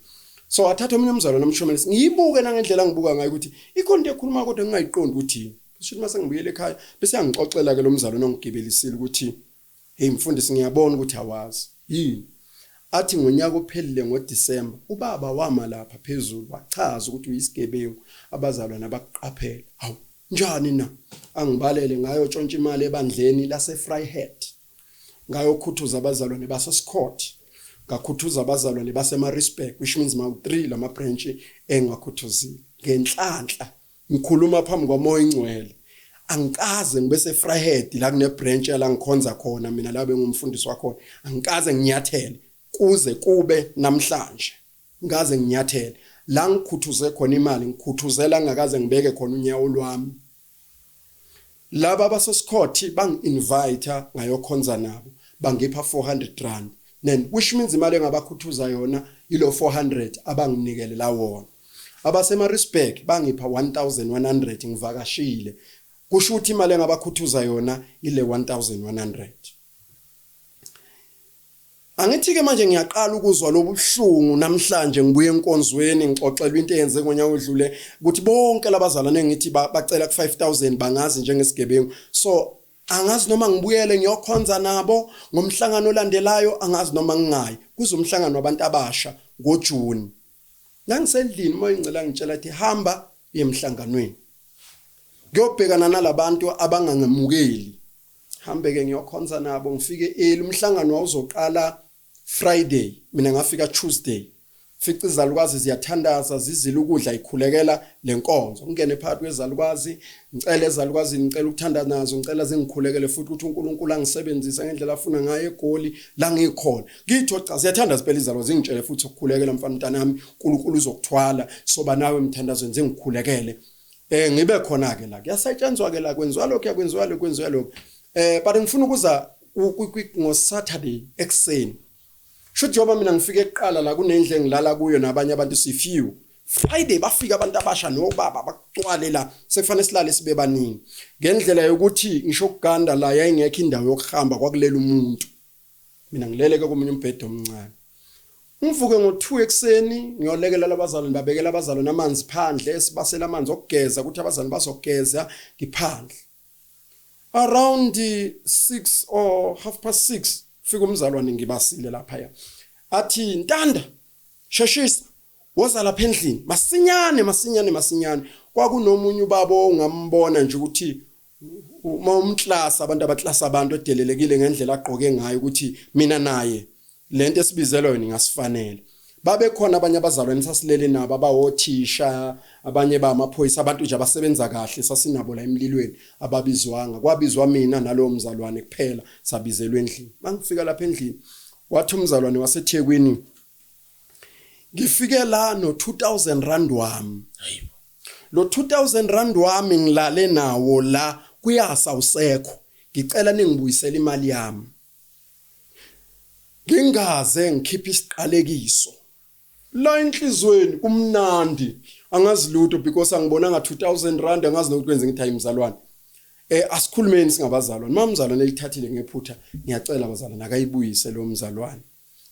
So athatha omunye umzalwane amshumelise, ngiyibuke nangendlela angibuka ngayo ukuthi ikhona into ekhuluma kodwa ngingayiqondi ukuthi yini. Kusho mase ngibuyele ekhaya bese yangixoxela ke lo mzalwane ongigibelisile ukuthi hey mfundisi, ngiyabona ukuthi awazi yini. Athi ngonyaka ophelile ngoDisemba ubaba wama lapha phezulu wachaza ukuthi uyisigebengu, abazalwane abakuqaphela. Hawu, njani na? Angibalele ngayo tshontsha imali ebandleni lase Vryheid, ngayokhuthuza abazalwane baseScott, ngakhuthuza abazalwane baseMaritzburg, which means mawu 3 lama branch engakhuthuzile. Ngenhlanhla ngikhuluma phambi kwaMoya Ingcwele, angikaze ngibe seVryheid la kune branch la ngikhonza khona mina, la bengumfundisi wakhona, angikaze nginyathele kuze kube namhlanje, ngaze nginyathele la ngikhuthuze khona imali, ngikhuthuzela ngakaze ngibeke khona unyawo lwami. Laba abaseScott bangi-invite ngayokhonza nabo, bangipha 400 rand, then which means imali engabakhuthuza yona ilo 400 abanginikelela wona. AbaseMaritzburg bangipha 1100 ngivakashile, kusho ukuthi imali engabakhuthuza yona ile 1100. Angithi ke manje ngiyaqala ukuzwa lobuhlungu namhlanje, ngibuye enkonzweni ngixoxelwa into eyenze ngonyaka odlule ukuthi bonke labazalwane ngithi bacela ku 5000 bangazi njengesigebengu. So angazi noma ngibuyele ngiyokhonza nabo ngomhlangano olandelayo, angazi noma ngingayi kuze umhlangano wabantu abasha ngoJune. Ngangisendlini, uMoya Ingcela ngitshela athi hamba emhlanganweni kuyobhekana nalabantu abangangemukeli. Hambe ke ngiyokhonza nabo, ngifike early, umhlangano wawuzoqala Friday, mina ngafika Tuesday. Fica izalukazi ziyathandaza, zizila ukudla, ikhulekela lenkonzo. Ngingene phakathi kwezalukazi, ngicela ezalukazi, ngicela ukuthandaza nazo, ngicela zingikhulekele futhi ukuthi uNkulunkulu angisebenzise ngendlela afuna ngayo eGoli la ngikhona. Ngitho cha, ziyathandaza phela izalukazi, zingitshele futhi ukukhulekela, mfana mntanami, uNkulunkulu uzokuthwala, soba nawe emthandazweni, zingikhulekele. Ngibe khona ke la, kuyasetshenzwa ke la, kwenziwa lokho, kwenziwa lokho, kwenziwa lokho. But ngifuna ukuza ngo Saturday ekseni. Shuthi njengoba mina ngifike kuqala la kunendle engilala kuyo nabanye abantu si few. Friday bafika abantu abasha nobaba bakucwale la, sekufanele silale sibe baningi. Ngendlela yokuthi ngisho ukuganda la yayingekho indawo yokuhamba, kwakulela umuntu. Mina ngilele ke komunye umbhede omncane. Ngivuke ngo2 ekseni ngiyolekela labazalwane, babekela abazalwane amanzi phandle, sibasela amanzi okugeza ukuthi abazalwane bazogeza, ngiphandle. Around 6 or half past 6 fika umzalwane ngibasile lapha ya. Athi Ntanda, sheshisa woza lapha endlini masinyane masinyane masinyane. Kwakunomunye ubaba ongambona nje ukuthi uma umklasa abantu abaklasa abantu edelelekile ngendlela agqoke ngayo ukuthi mina naye lento esibizelwa yona ingasifanele. Babe khona abanye abazalwane sasilele nabo abawothisha, abanye bamaphoyisa, abantu nje abasebenza kahle sasinabo la emlilweni, ababizwanga, kwabizwa mina nalowo mzalwane kuphela, sabizelwe endlini. Mangifika lapha endlini wathi umzalwane waseThekwini, ngifike la no 2000 rand wami, lo 2000 rand wami ngilale nawo la kuyasa usekho, ngicela ningibuyisele imali yami ngingaze ngikhiphe isiqalekiso la enhlizweni. Kumnandi, angazi lutho because angibonanga 2000 rand, angazi nokuthi kwenze. Ngithi hayi mzalwane, asikhulumeni singabazalwane, mamzalwane elithathile ngephutha, ngiyacela abazalwane akayibuyise lo mzalwane.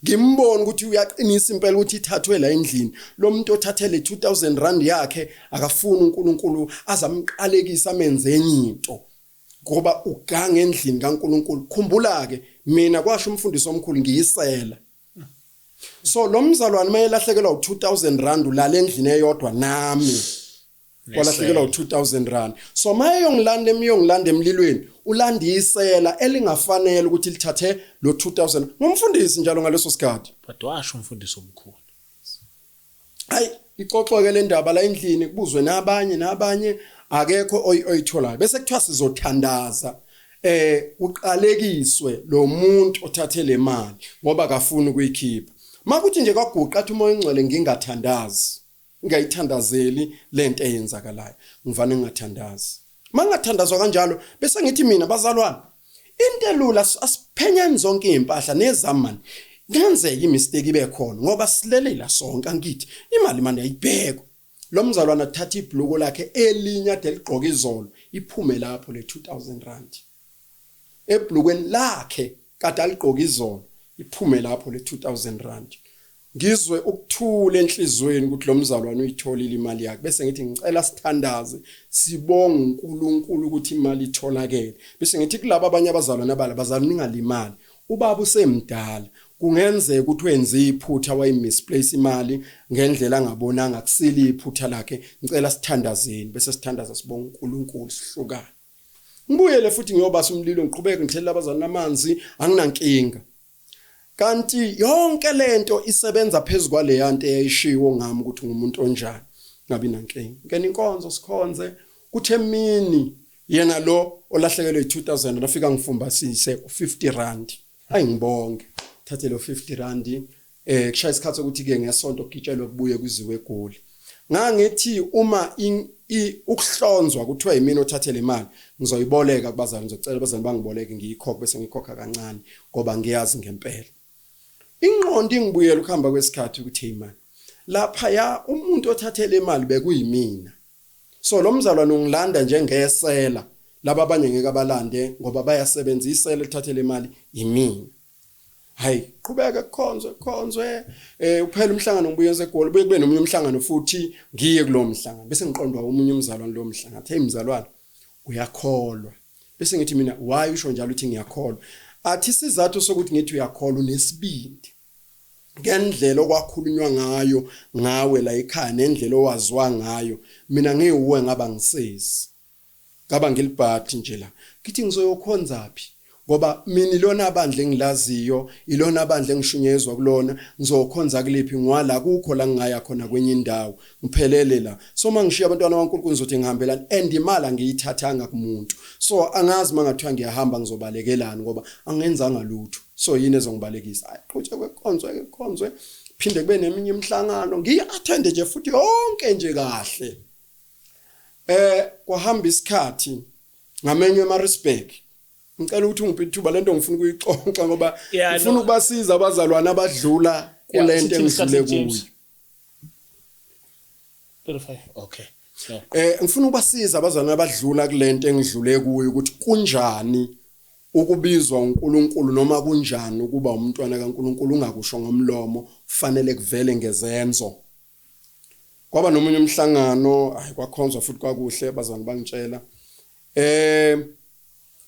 Ngimbona ukuthi uyaqinisa impela ukuthi ithathwe la endlini. Lo muntu othathele 2000 rand yakhe akafuni uNkulunkulu azamqalekisa amenze enye into ngoba uganga endlini kaNkulunkulu. Khumbula ke mina kwasho umfundisi omkhulu ngiyisela. So lo mzalwane mayelahlekelwa u2000 rand, ulala endlini eyodwa nami, walahlekelwa u2000 rand, so mayeyongilanda emiyongilanda emlilweni ulanda isela elingafanele ukuthi lithathe lo 2000 ngumfundisi njalo ngaleso sikhathi. But washo umfundisi omkhulu. Hayi, ixoxwe-ke le ndaba la endlini, kubuzwe nabanye nabanye, akekho oyitholayo. Bese kuthiwa sizothandaza uqalekiswe lo muntu othathe le mali ngoba akafuni ukuyikhipha. Makuthi nje kwaguqa athi uMoya oNgcwele ngingathandazi, ngingayithandazeli lento eyenzakalayo, ngivane ngingathandazi. Mangathandazwa kanjalo bese ngithi mina bazalwane, into elula asiphenyeni zonke izimpahla nezami mani. Kungenzeka imistake ibe khona ngoba silele la sonke, angithi imali mani ayibhekwa. Lo mzalwane athatha ibhluko lakhe elinye ade ligqoka izolo, iphume lapho le 2000 rand. Ebhlukweni lakhe kade aligqoka izolo, iphume lapho le 2000 rand. Ngizwe ukuthula enhlizweni ukuthi lo mzalwane uyitholile imali yakhe, bese ngithi ngicela sithandaze sibonge uNkulunkulu ukuthi imali itholakele. Bese ngithi kulabo abanye abazalwane abala, bazalwane ningalimali, ubaba usemdala, kungenzeka ukuthi wenze iphutha wayimisplace imali ngendlela angabonanga, kusile iphutha lakhe, ngicela sithandazeni. Bese sithandaza sibonge uNkulunkulu, sihlukane. Ngibuyele futhi ngiyobasa umlilo, ngiqhubeke ngithele abazalwane amanzi, anginankinga. Kanti yonke lento isebenza phezu kwaleya nto eyayishiwo ngami ukuthi ngumuntu onjani, ngabi nankinga. Ngena inkonzo sikhonze, kuthe emini yena lo olahlekelwe yi-2000 afika ngifumbasise u-50 rand. Ayi ngibonge, thathe lo 50 rand, kushaya isikhathi sokuthi ke ngesonto kugitshelwe kubuye kuziwe eGoli. Ngangithi uma ukuhlonzwa kuthiwa yimina othathe le mali, ngizoyiboleka kubazali, ngizocela abazali bangiboleke ngiyikhokhe, bese ngikhokha kancane ngoba ngiyazi ngempela. Ingqondo ingibuyela ukuhamba kwesikhathi ukuthi hey man, lapha ya umuntu othathe le mali bekuyimina. So lo mzalwane ungilanda njengesela, laba abanye ngeke abalande ngoba bayasebenza, isela elithathe le mali yimina. Hayi, qhubeka kukhonzwe, kukhonzwe, uphela umhlangano ngibuye eGoli, buye kube nomunye umhlangano futhi ngiye kulowo mhlangano. Bese ngiqondwa omunye umzalwane lowo mhlangano. Hey mzalwane, uyakholwa. Bese ngithi mina why usho njalo uthi ngiyakholwa? Athi isizathu sokuthi ngithi uyakholwa unesibindi. Ngendlela okwakhulunywa ngayo ngawe la ekhaya nendlela owaziwa ngayo, mina ngiwuwe ngaba ngisezi. Ngaba ngilibhathi nje la. Ngithi ngizoyokhonza phi? Ngoba mina ilona bandla engilaziyo, ilona bandla engishunyezwa kulona, ngizokhonza kuliphi ngwala kukho la ngingaya khona kwenye indawo. Ngiphelele la. So mangishiya abantwana baNkulunkulu ngizothi ngihambelani and imali angiyithathanga kumuntu. So angazi mangathiwa ngiyahamba ngizobalekelani ngoba angenzanga lutho. So yini ezongibalekisa? Hayi qhutshekwe kukhonzwe kukhonzwe. Phinde kube neminye imihlangano ngiyi-attend nje futhi yonke nje kahle. Kwahamba isikhathi ngamenywa eMaritzburg. Ngicela ukuthi ungiphe ithuba lento ngifuna ukuyixoxa ngoba ngifuna ukubasiza abazalwane abadlula kulento engidlule kuyo. 35 okay. So ngifuna ukubasiza abazalwane abadlula kulento engidlule kuyo ukuthi kunjani ukubizwa uNkulunkulu noma kunjani ukuba umntwana kaNkulunkulu ungakusho ngomlomo, kufanele kuvele ngezenzo. Kwaba nomunye umhlangano, hayi kwakhonzwa futhi kwakuhle, abazalwane bangitshela.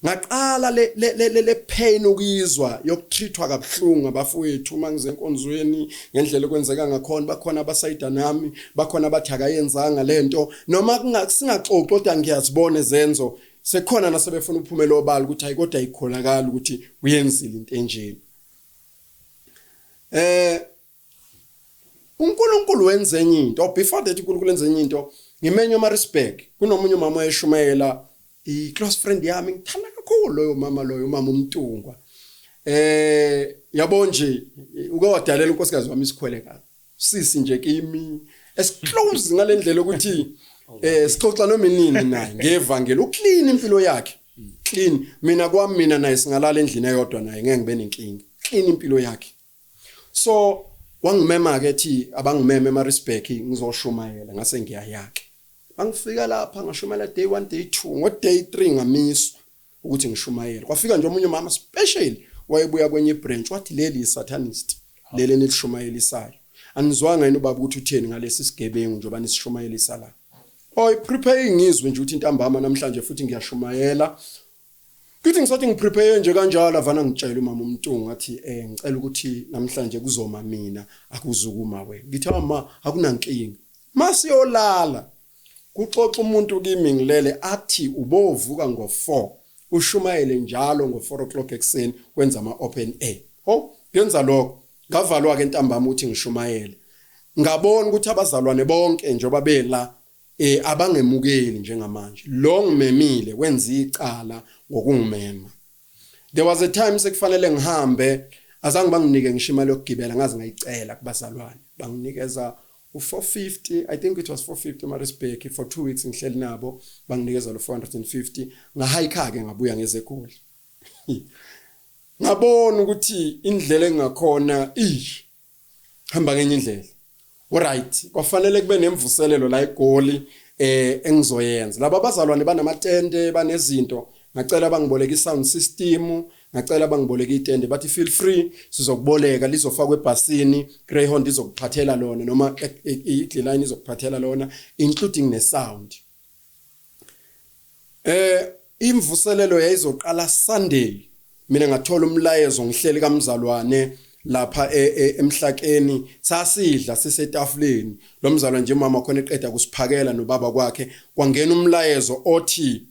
Ngaqala le pain ukuyizwa yokutreatwa kabuhlungu abafowethu uma ngize enkonzweni ngendlela okwenzeka ngakhona, bakhona abasayida nami, bakhona abathi akayenzanga lento, noma singaxoxi kodwa ngiyazibona izenzo, sekukhona nasebefuna ukuphumela obala ukuthi hayi kodwa ayikholakali ukuthi uyenzile into enjeni. uNkulunkulu wenze enye into, before that uNkulunkulu wenze enye into, ngimenywe eMaritzburg, kunomunye umama oyeshumayela, i close friend yami, ngithanda kakhulu loyo mama loyo, umama uMtungwa. Yabo nje uke wadalela unkosikazi wami isikhwele kabi. Sisi nje kimi as close ngalendlela ukuthi sixoxa noma inini naye ngevangeli, uclean impilo yakhe. Clean. Mina kwami mina naye singalala endlini eyodwa naye ngeke ngibe nenkinga. Clean impilo yakhe. So wangimema ke ethi abangimeme eMaritzburg ngizoshumayela, ngase ngiyayake. Bangifika lapha ngashumayela day 1 day 2, ngo day 3 ngamiswa ukuthi ngishumayele. Kwafika nje omunye umama special wayebuya kwenye branch wathi leli isatanist leli enishumayelisayo. Anizwanga yini ubaba ukuthi utheni ngalesi sigebengu njengoba nisishumayelisa la? Oy prepare ngizwe nje ukuthi intambama namhlanje futhi ngiyashumayela. Ngithi ngisathi ngiprepare nje kanjalo avana ngitshela umama uMntungu ngathi ngicela ukuthi namhlanje kuzoma mina akuzukuma wena. Ngithi ama akunankinga. Masiyolala kuxoxa umuntu kimi ngilele athi ubovuka ngo4 ushumayele njalo ngo4 o'clock ekseni wenza ama open air. Ho ngenza lokho ngavalwa ke ntambama ukuthi ngishumayele. Ngabona ukuthi abazalwane bonke njengoba bela abangemukeli njengamanje. Lo ngimemile wenza icala ngokungimema. There was a time sekufanele ngihambe, azange banginike ngisho imali yokugibela, ngaze ngayicela kubazalwane. Banginikeza u450, I think it was 450 Maritzburg for 2 weeks ngihleli nabo, banginikeza lo 450. Ngahike ke ngabuya ngezegoli. Ngabona ukuthi indlela engakhona hamba ngenye indlela. Alright, kwafanele kube nemvuselelo la eGoli engizoyenza. Laba abazalwane banamatende, banezinto, ngacela bangiboleka isound system, ngacela bangiboleka itende, bathi feel free, sizokuboleka, lizofakwa ebhasini, Greyhound izokuphathela lona noma iGlide izokuphathela lona, including ne sound. Imvuselelo yayizoqala Sunday. Mina ngathola umlayezo ngihleli kamzalwane lapha emhlakeni, sasidla sisetafuleni. Lo mzalwane nje mama khona eqeda kusiphakela nobaba kwakhe, kwangena umlayezo othi,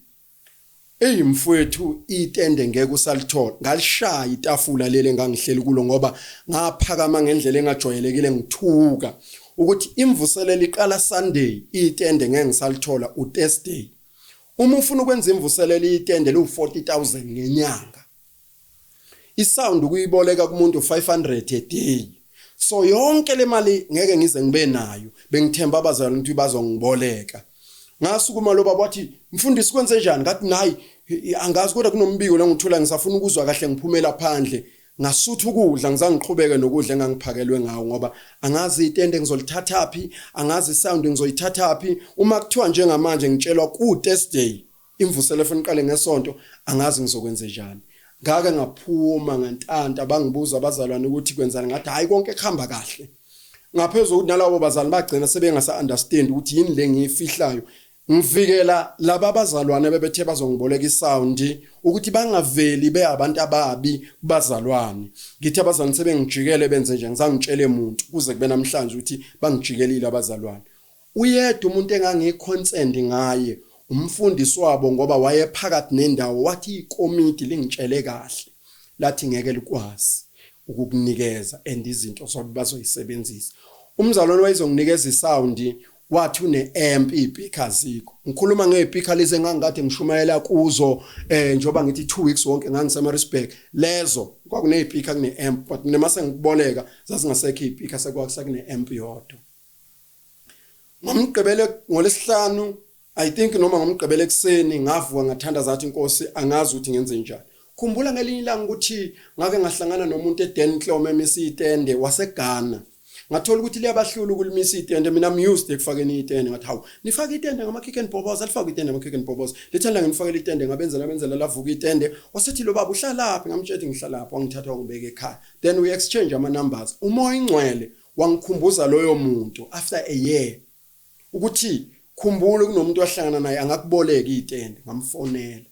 "Ey mfowethu, itende ngeke usalithola." Ngalishaya itafula leli engangihleli kulo ngoba ngaphakama ngendlela engajwayelekile, ngithuka ukuthi imvuselelo iqala Sunday, itende ngeke ngisalithola uThursday. Uma ufuna ukwenza imvuselelo, itende liwu40000 ngenyanga. Isound ukuyiboleka kumuntu 500 a day. So yonke le mali ngeke ngize ngibe nayo. Bengithemba abazalwane ukuthi bazongiboleka. Ngasukuma, lo baba wathi, "Mfundisi, kwenze njani?" Ngathi, "Nayi, angazi, kodwa kunombiko la ngithola, ngisafuna ukuzwa kahle." Ngiphumela phandle, ngasutha ukudla, ngizangiqhubeke nokudla engangiphakelwe ngawo, ngoba angazi itende ngizolithathaphi, angazi isound ngizoyithathaphi uma kuthiwa njengamanje ngitshelwa ku Thursday imvuselelo efuna iqale ngesonto, angazi ngizokwenza njani. Ngake ngaphuma ngantanta, bangibuza abazalwane ukuthi kwenzani, ngathi hayi, konke kuhamba kahle. Ngaphezulu ukuthi nalabo bazali bagcina sebengasa understand ukuthi yini le ngiyifihlayo, ngivikela laba abazalwane bebethe bazongiboleka isound ukuthi bangaveli beabantu ababi kubazalwane. Ngithi abazalwane sebengijikele, benze nje, ngizangitshele umuntu kuze kube namhlanje ukuthi bangijikelile abazalwane. Uyedwa umuntu engangiconcerned ngaye, umfundisi wabo, ngoba wayephakathi nendawo, wathi ikomiti lingitshele kahle, lathi ngeke likwazi ukukunikeza and izinto zobe bazoyisebenzisa. Umzalwane wayezonginikeza isound wathi une-amp, iy'speaker azikho. Ngikhuluma ngey'speaker lezi engangikade ngishumayela kuzo, njengoba ngithi 2 weeks wonke ngangiseMaritzburg, lezo kwakuney'speaker, kune-amp, but mina mase ngikuboleka zazingasekho iy'speaker, sekune-amp yodwa. Ngomgqibelo, ngolesihlanu I think, noma ngomgqibelo ekuseni, ngavuka ngathandaza, athi, "Inkosi, angazi ukuthi ngenze njani." Khumbula ngelinye ilanga ukuthi ngake ngahlangana nomuntu eDenclom emisa itende waseGhana, ngathola ukuthi liyabahlula ukulimisa itende. Mina I'm used ekufakeni itende. Ngathi, "Hawu, nifaka itende ngama kick and bobos?" Alifaka itende ngama kick and bobos. Lithanda nginifakele itende. Ngabenzela lavuka itende. Wasethi lo baba, "Uhlalaphi?" Ngamtshela ngihlala lapho. Wangithatha wangibeka ekhaya, then we exchange ama numbers. Umoya ingcwele wangikhumbuza loyo muntu after a year ukuthi khumbula kunomuntu wahlangana naye angakuboleka itende. Ngamfonela,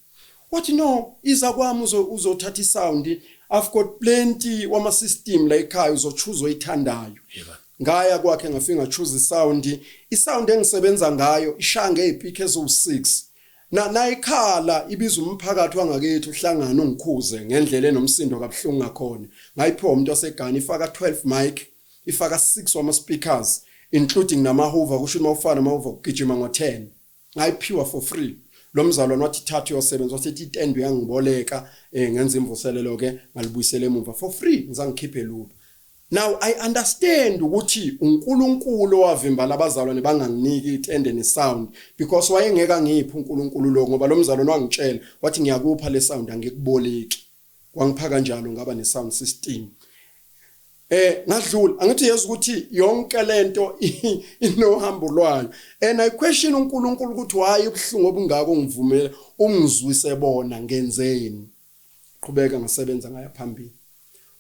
wathi, "No, iza kwami uzothatha isound, I've got plenty wama system la ekhaya, uzochoose oyithandayo." Ngaya kwakhe, ngafika ngachoose isound. Isound engisebenza ngayo ishaya ngezipiki eziwu6, na nayikhala ibiza umphakathi wangakithi uhlangana ungikhuze ngendlela enomsindo kabuhlungu ngakhona. Ngayiphiwa umuntu waseGhana, ifaka 12 mic, ifaka 6 wama speakers, including nama-hoover, kusho uma ufana nama-hoover kugijima ngo-10. Ngayiphiwa for free. Lo mzalwane wathi, "Thatha uyosebenza." Wasethi itende uyangiboleka, ngenza imvuselelo ke, ngalibuyisela emuva for free, ngizangikhiphe lutho. Now I understand ukuthi uNkulunkulu owavimba labazalwane banganginiki itende nesound, because wayengeke angiphe uNkulunkulu lo, ngoba lo mzalwane wangitshela wathi, "Ngiyakupha le sound, angikuboleki." Wangipha kanjalo, ngaba ne sound system. Ngadlula, angithi yezu ukuthi yonke lento inohambo lwayo, and I question uNkulunkulu ukuthi why ubuhlungu obungako ngivumela ungizwise bona, ngenzeni? Qhubeka ngasebenza, ngaya phambili.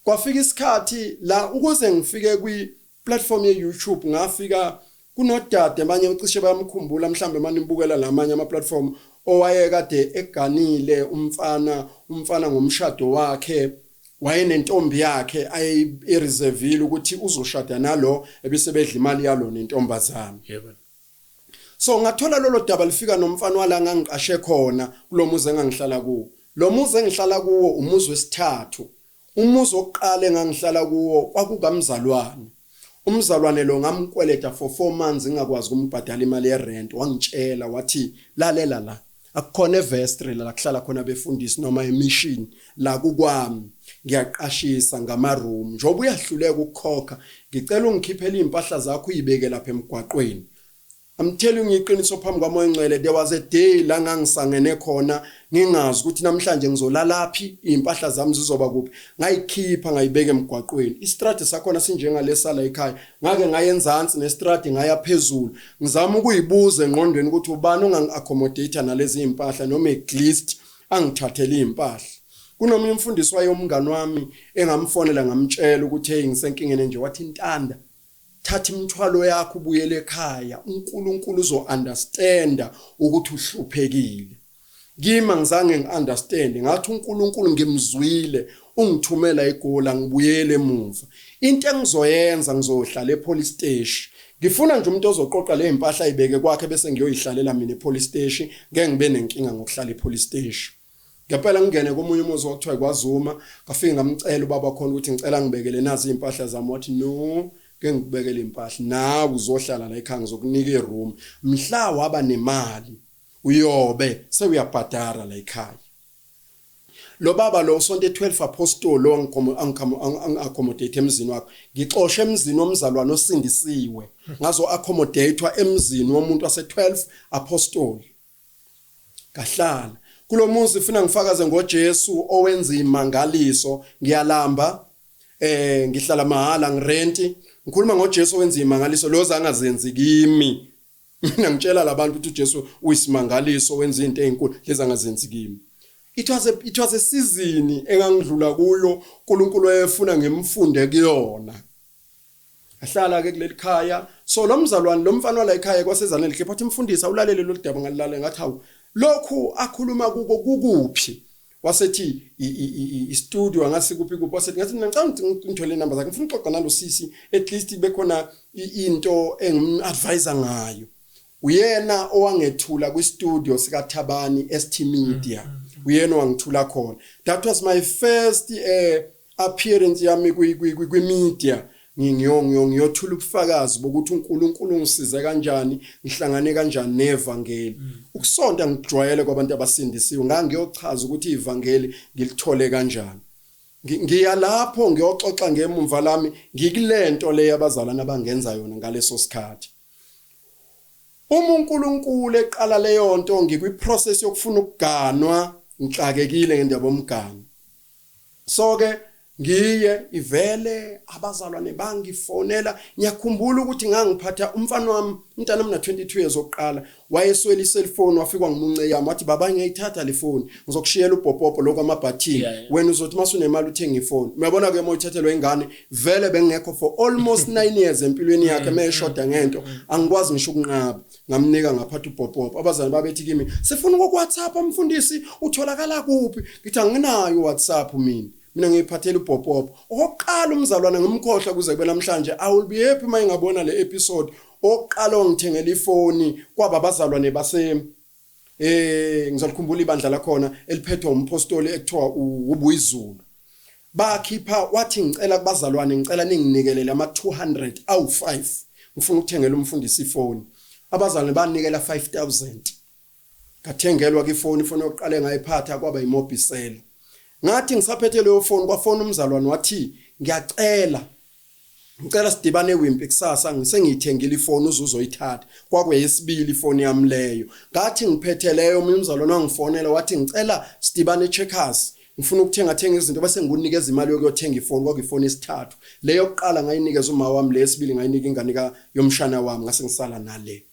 Kwafika isikhathi la ukuze ngifike kwi platform ye YouTube, ngafika kunodade, abanye ucishe bayamkhumbula mhlambe manje nibukela lamanye ama platform, owayekade eganile umfana ngomshado wakhe wayenentombi yakhe ayeyireservile ukuthi uzoshada nalo, ebese bedla imali yalo nentombazana. So ngathola lolo daba lifika nomfana wala ngangiqashe khona kulomuzi engangihlala kuwo. Lo muzi engihlala kuwo umuzi wesithathu. Umuzi wokuqala engangihlala kuwo kwakukamzalwane. Umzalwane lo ngamkweleta for 4 months ngingakwazi ukumbhadala imali yerent. Wangitshela wathi lalela la, akukhona evestry la kuhlala khona befundisi noma emission, la kukwami ngiyaqashisa ngama room. Njengoba uyahluleka ukukhokha, ngicela ungikhiphele impahla zakho uyibeke lapha emgwaqweni. I'm telling you iqiniso phambi kwaMoya Ongcwele, there was a day la ngangisangene khona, ngingazi ukuthi namhlanje ngizolalaphi, impahla zami zizoba kuphi. Ngayikhipha ngayibeka emgwaqweni. Istradi sakhona sinjengalesala ekhaya. Ngake ngayenzansi nestradi, ngaya phezulu, ngizama ukuyibuza engqondweni ukuthi ubani ongangi-accommodate nalezi impahla, noma at least angithathele impahla. Kunomunye umfundisi waye umngani wami engamfonela, ngamtshela ukuthi hey, ngisenkingeni nje. Wathi, "Ntanda, thatha imithwalo yakho ubuyele ekhaya, uNkulunkulu uzo-understanda ukuthi uhluphekile." Kimi angizange ngi-understand. Ngathi uNkulunkulu ngimzwile, ungithumela eGoli, ngibuyele emuva. Into engizoyenza, ngizohlala epolice station. Ngifuna nje umuntu ozoqoqa le impahla ayibeke kwakhe, bese ngiyoyihlalela mina epolice station. Ngeke ngibe nenkinga ngokuhlala epolice station. Ngempela ngingene komunye umuzi okuthiwa kwaZuma. Ngafike ngamcela ubaba khona ukuthi ngicela ngibekele nazi impahla zami. Wathi, "No, ke ngikubekele impahla, nawe uzohlala la ekhaya, ngizokunika iroom. Mhla waba nemali uyobe sewuyabhadara la ekhaya." Lo baba lo usonto e12 Apostle lo angi-accommodate emzini wakhe. Ngixoshe emzini womzalwane osindisiwe, ngazo accommodatewa emzini womuntu wase12 Apostle. Kahlala kulo muzi. Funa ngifakaze ngoJesu owenza imangaliso. Ngiyalamba, ngihlala mahala, ngirenti. Ngikhuluma ngoJesu owenza imangaliso lo zangazenzi kimi. Mina ngitshela labantu ukuthi uJesu uyisimangaliso, wenza izinto ezinkulu lezi angazenzi kimi. It was a season engangidlula kuyo, uNkulunkulu wayefuna ngimfunde kuyona. Ahlala ke kuleli khaya. So lo mzalwane, lo mfana wala ekhaya kwasezana lihle, wathi, "Mfundisi, awulalele lo daba." Ngalilalela, ngathi, "Hawu, lokhu akhuluma kuko kukuphi?" Wasethi i-studio angasi kuphi kuphi. Wasethi, ngathi mina ngicela ngithole inamba zakhe, ngifuna ukuxoxa nalo sisi, at least bekhona into engim-advise ngayo. Uyena owangethula kwi-studio sikaThabani ST Media, uyena owangithula khona. That was my first appearance yami kwi media. Ngiyothula ubufakazi bokuthi uNkulunkulu ungisize kanjani, ngihlangane kanjani nevangeli. Ukusonta ngijwayele kwabantu abasindisiwe, ngangiyochaza ukuthi ivangeli ngilithole kanjani. Ngiya lapho ngiyoxoxa ngemumva lami, ngikulento le abazalwana abangenza yona ngaleso sikhathi. Uma uNkulunkulu eqala leyo nto, ngikwi process yokufuna ukuganwa, ngixakekile ngendaba yomgano. So ke ngiye ivele abazalwane bangifonela. Ngiyakhumbula ukuthi ngangiphatha umfana wami, umntana wami na 22 years oqala, wayeswele icellphone. Wafika ngimunce yami, wathi, "Baba, ngiyayithatha le phone, ngizokushiyela ubhopopo lokho amabhathini. Wena uzothi masunemali uthenga ifone." Uyabona ke uma uthathelwa ingane, vele bengekho for almost 9 years empilweni yakhe, mayeshoda ngento angikwazi ngisho ukunqaba. Ngamnika, ngaphatha ubhopopo. Abazali babethi kimi, "Sifuna uku WhatsApp, mfundisi, utholakala kuphi?" Ngithi, "Anginayo WhatsApp mina, mina ngiyiphathela ubhopopo." Okokuqala umzalwane ngimkhohlwa kuze kube namhlanje. I will be happy uma ngingabona le episode. Okokuqala ongithengela ifoni kwaba abazalwane base ngizolikhumbula ibandla lakhona eliphethwe umpostoli ekuthiwa uBuyizulu. Bakhipha, wathi, "Ngicela kubazalwane, ngicela ninginikelele ama 200 awu5, ngifuna ukuthengela umfundisi ifoni." Abazalwane banikela 5000, ngathengelwa ke ifoni. Ifoni yokuqala engayiphatha kwaba iMobicel. Ngathi ngisaphethe leyo phone, kwafona umzalwane, wathi, "Ngiyacela, ngicela sidibane eWimpy kusasa, ngisengiyithengile ifoni, uze uzoyithatha." Kwakuyesibili ifoni yami leyo. Ngathi ngiphethe leyo, omunye umzalwane wangifonela, wathi, "Ngicela sidibane eCheckers, ngifuna ukuthenga thenga izinto, bese ngikunikeza imali yokuyothenga ifoni." Kwakuyifoni esithathu leyo. Yokuqala ngayinikeza uma wami, lesibili ngayinika ingane ka yomshana wami, ngase ngisala nale.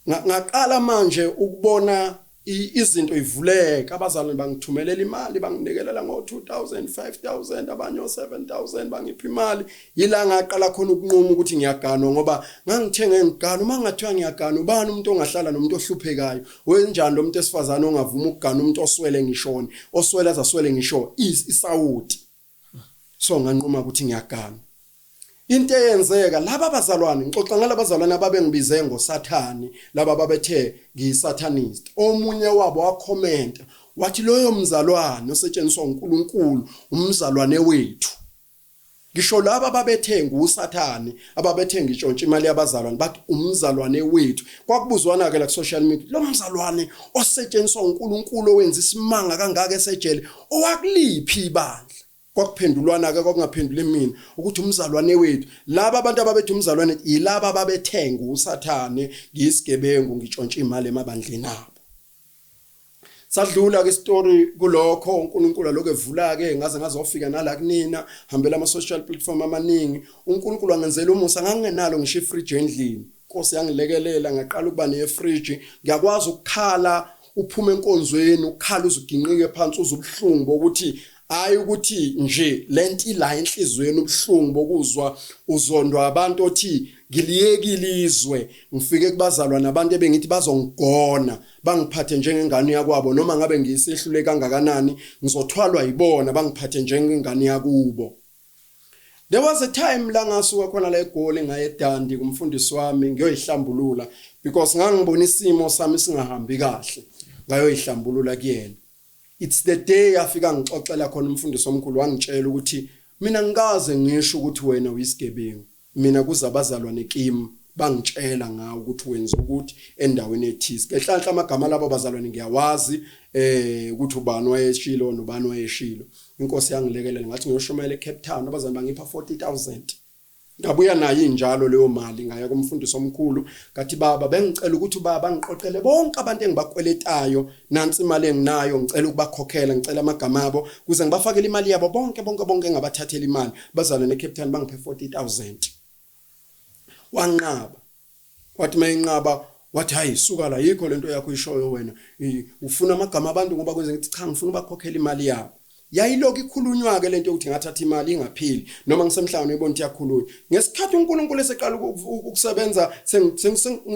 Ngaqala manje ukubona izinto ivuleka. Abazalwane bangithumelela imali, banginikelela ngo 2000, 5000, abanye o 7000, bangipha imali. Yila ngaqala khona ukunquma ukuthi ngiyaganwa, ngoba ngangithenge ngigana. Uma ngathiwa ngiyagana, ubani umuntu ongahlala nomuntu ohluphekayo? Wenjani lo muntu esifazane ongavuma ukugana umuntu oswele ngishone, oswele azaswele ngisho isawuti? So nganquma ukuthi ngiyagana. Into eyenzeka, laba abazalwane ngixoxa ngalabazalwane ababengibize ngosathani, laba babethe ngiyisatanist, omunye wabo wakhomenta wathi, "Loyo mzalwane osetshenziswa uNkulunkulu, umzalwane wethu." Ngisho laba ababethenga uSathane, ababethenga itshontsha imali yabazalwane, bathi umzalwane wethu. Kwakubuzwana ke la ku social media, lo mzalwane osetshenziswa uNkulunkulu owenza isimanga kangaka esejele, owakuliphi ibandla? Kwakuphendulwana ke, kwakungaphenduli mina ukuthi umzalwane wethu. Laba abantu ababethi umzalwane yilaba ababethenga uSathane, ngiyisigebengu ngitshontsha imali emabandleni abo. Sadlula ke story kulokho, uNkulunkulu lokho evula ke ngaze ngazofika nala kunina, hambela ama social platform amaningi. uNkulunkulu angenzela umusa, ngangingenalo ngisho ifridge endlini. Inkosi yangilekelela ngaqala ukuba nefridge. Ngiyakwazi ukukhala uphuma enkonzweni, ukukhala uzuginqike phansi uzubuhlungu bokuthi hayi ukuthi nje lento ila enhlizweni, ubuhlungu bokuzwa uzondwa abantu othi ngiliyekile izwe, ngifike kubazalwa nabantu ebengithi bazongigona bangiphathe njengengane yakwabo, noma ngabe ngiyisehlule kangakanani ngizothwalwa yibona bangiphathe njengengane yakubo. There was a time la ngasuka khona la eGoli ngaye eDandi kumfundisi wami ngiyoyihlambulula, because ngangibona isimo sami singahambi kahle, ngayoyihlambulula kuyena. It's the day afika ngixoxela khona umfundisi omkhulu, wangitshela ukuthi mina ngikaze ngisho ukuthi wena uyisigebengu, mina kuze abazalwane kimi bangitshela ngawo ukuthi wenza ukuthi endaweni ethize. Ngenhlanhla amagama labo bazalwane ngiyawazi, ukuthi ubani wayeshilo nobani wayeshilo. Inkosi yangilekelela, ngathi ngiyoshumayela eCape Town, abazalwane bangipha 40000. Ngabuya nayo injalo leyo mali, ngaya kumfundisi omkhulu, ngathi baba bengicela ukuthi ubaba angiqoqele bonke abantu engibakweletayo, nansi imali enginayo, ngicela ukubakhokhela, ngicela amagama abo kuze ngibafakele imali yabo bonke bonke bonke engabathathela imali. Bazalwane eCape Town bangiphe 40000. Wanqaba, wathi mayinqaba wathi hayi suka la, yikho lento yakho ishoyo wena, ufuna amagama abantu ngoba kwenze. Ngithi cha, ngifuna ubakhokhela imali yabo. Yayilokhu ikhulunywa ke lento yokuthi ngathatha imali ingaphili, noma ngisemhlangano ibona ukuthi iyakhulunywa. Ngesikhathi uNkulunkulu eseqala ukusebenza,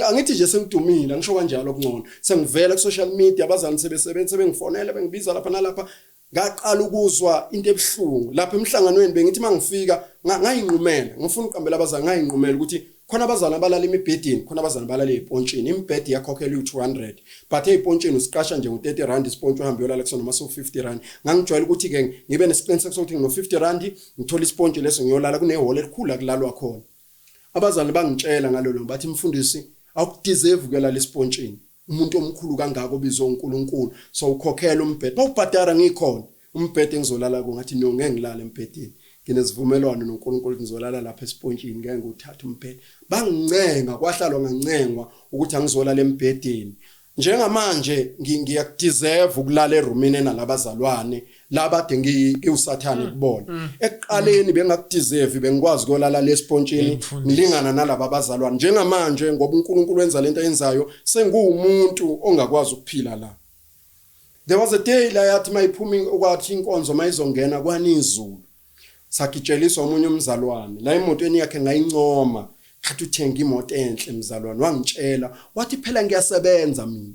angithi nje sengidumile, angisho kanjalo, okungcono sengivela ku social media, abazali sebesebenza, sebengifonela, bengibiza lapha nalapha. Ngaqala ukuzwa into ebuhlungu lapha emhlanganweni. Bengithi mangifika ngayinqumela, ngifuna uqambela abazali, ngayinqumela ukuthi khona abazali abalala emibhedeni, khona abazali abalala ezipontshini. Imibhede iyakhokhelwa u200, but ezipontshini usiqasha nje ngo30 rand isipontshi, uhambe uyolala kusona noma so50 rand. Ngangijwayele ukuthi ke ngibe nesiqiniseko sokuthi ngino 50 rand, ngithola isipontshi leso ngiyolala. Kunehholo elikhulu akulalwa khona. Abazali bangitshela ngalolo, bathi mfundisi awukudeserve ukulala esipontshini, umuntu omkhulu kangaka obizwe uNkulunkulu, so ukhokhela umbhede, bawubhadara ngikhona umbhede engizolala ku. Ngathi no, ngeke ngilale embhedeni, nginesivumelwano noNkulunkulu, ngizolala lapha esipontshini, ngeke ngiwuthathe umbhede. Bangincenga, kwahlalwa ngancengwa ukuthi angizolala embhedeni. Njengamanje ngiyakudeserve ukulala erumini enalabazalwane labade ngiwusathane kubona. Ekuqaleni bengakudeserve, bengikwazi ukuyolala lesipontshini ngilingana nalaba abazalwane. Njengamanje ngoba uNkulunkulu wenza lento ayenzayo, senguwumuntu ongakwazi ukuphila la. There was a day la yathi mayiphuma, kwathi inkonzo mayizongena kwanizulu, sagitsheliswa omunye umzalwane la emotweni yakhe. Ngayincoma, khathi uthenga imoto enhle mzalwane. Wangitshela wathi phela ngiyasebenza mina,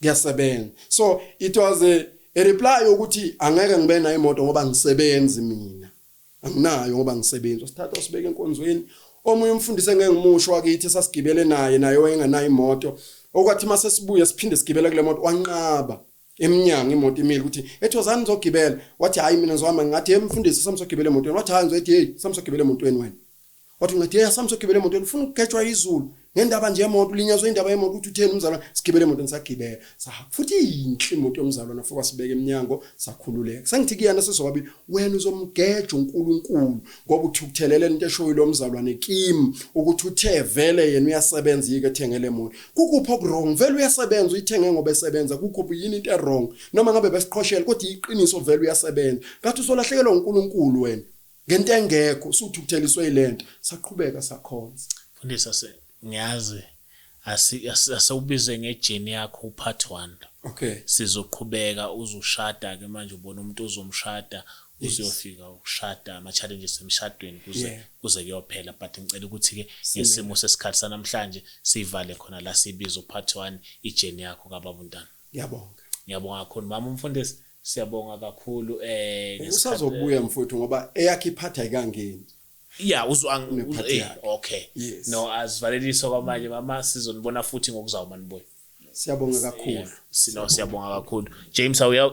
ngiyasebenza. So it was a reply ukuthi angeke ngibe nayo imoto ngoba ngisebenzi mina, anginayo ngoba ngisebenza. Sithatha usibeke enkonzweni omunye umfundisi engeke ngimusho wakithi, sasigibele naye, naye wayengenayo imoto. Okwathi mase sibuye siphinde sigibele kule moto, wanqaba eminyango imoto imile ukuthi ethi wozani nizogibela. Wathi hayi, mina ngizohamba. Ngathi hey mfundisi, samsogibela emotweni. Wathi hayi, ngizothi hey, samsogibela emotweni wena. Wathi ngathi hey, samsogibela emotweni, ufuna ukugejwa izulu ngendaba nje yemoto, ulinyazwe indaba yemoto, ukuthi utheni umzalwane, sigibele emotweni. Sagibela futhi iyinhle imoto yomzalwane. Afika sibeka eminyango, sakhululeka. Sengithi kuyena sizobabili, wena uzomgeja uNkulunkulu ngoba uthukuthelele into eshoyo lo mzalwane kimi ukuthi uthe vele yena uyasebenza, yike ethengele emoto. Kukuphi okwrong? Vele uyasebenza, uyithenge ngoba esebenza. Kukho yini into ewrong? Noma ngabe besiqhoshela, kodwa iqiniso vele uyasebenza. Ngathi uzolahlekelwa uNkulunkulu wena ngento engekho, usuthukutheliswe yilento. Saqhubeka sakhonza. Mfundisi, ase ngiyazi asewubize ngejourney yakho upart 1. Sizoqhubeka uzushada ke manje, ubona umuntu ozomshada, uzuyofika ukushada, ama challenges emshadweni kuze kuze kuyophela, but ngicela ukuthi ke ngesimo sesikhathi sanamhlanje sivale khona la, sibizo part 1, ijourney yakho kababa uNtanda. Ngiyabonga. Ngiyabonga kakhulu mama umfundisi, siyabonga kakhulu Usazobuya mfowethu ngoba eyakhe iphathi ayikangeni. Yeah, uzo Unephathi yakhe. Okay. Yes. No, asivaleliso kwamanje mama, sizonibona futhi ngokuzayo manibuye. Siyabonga kakhulu. Sino siyabonga kakhulu. James, awuya.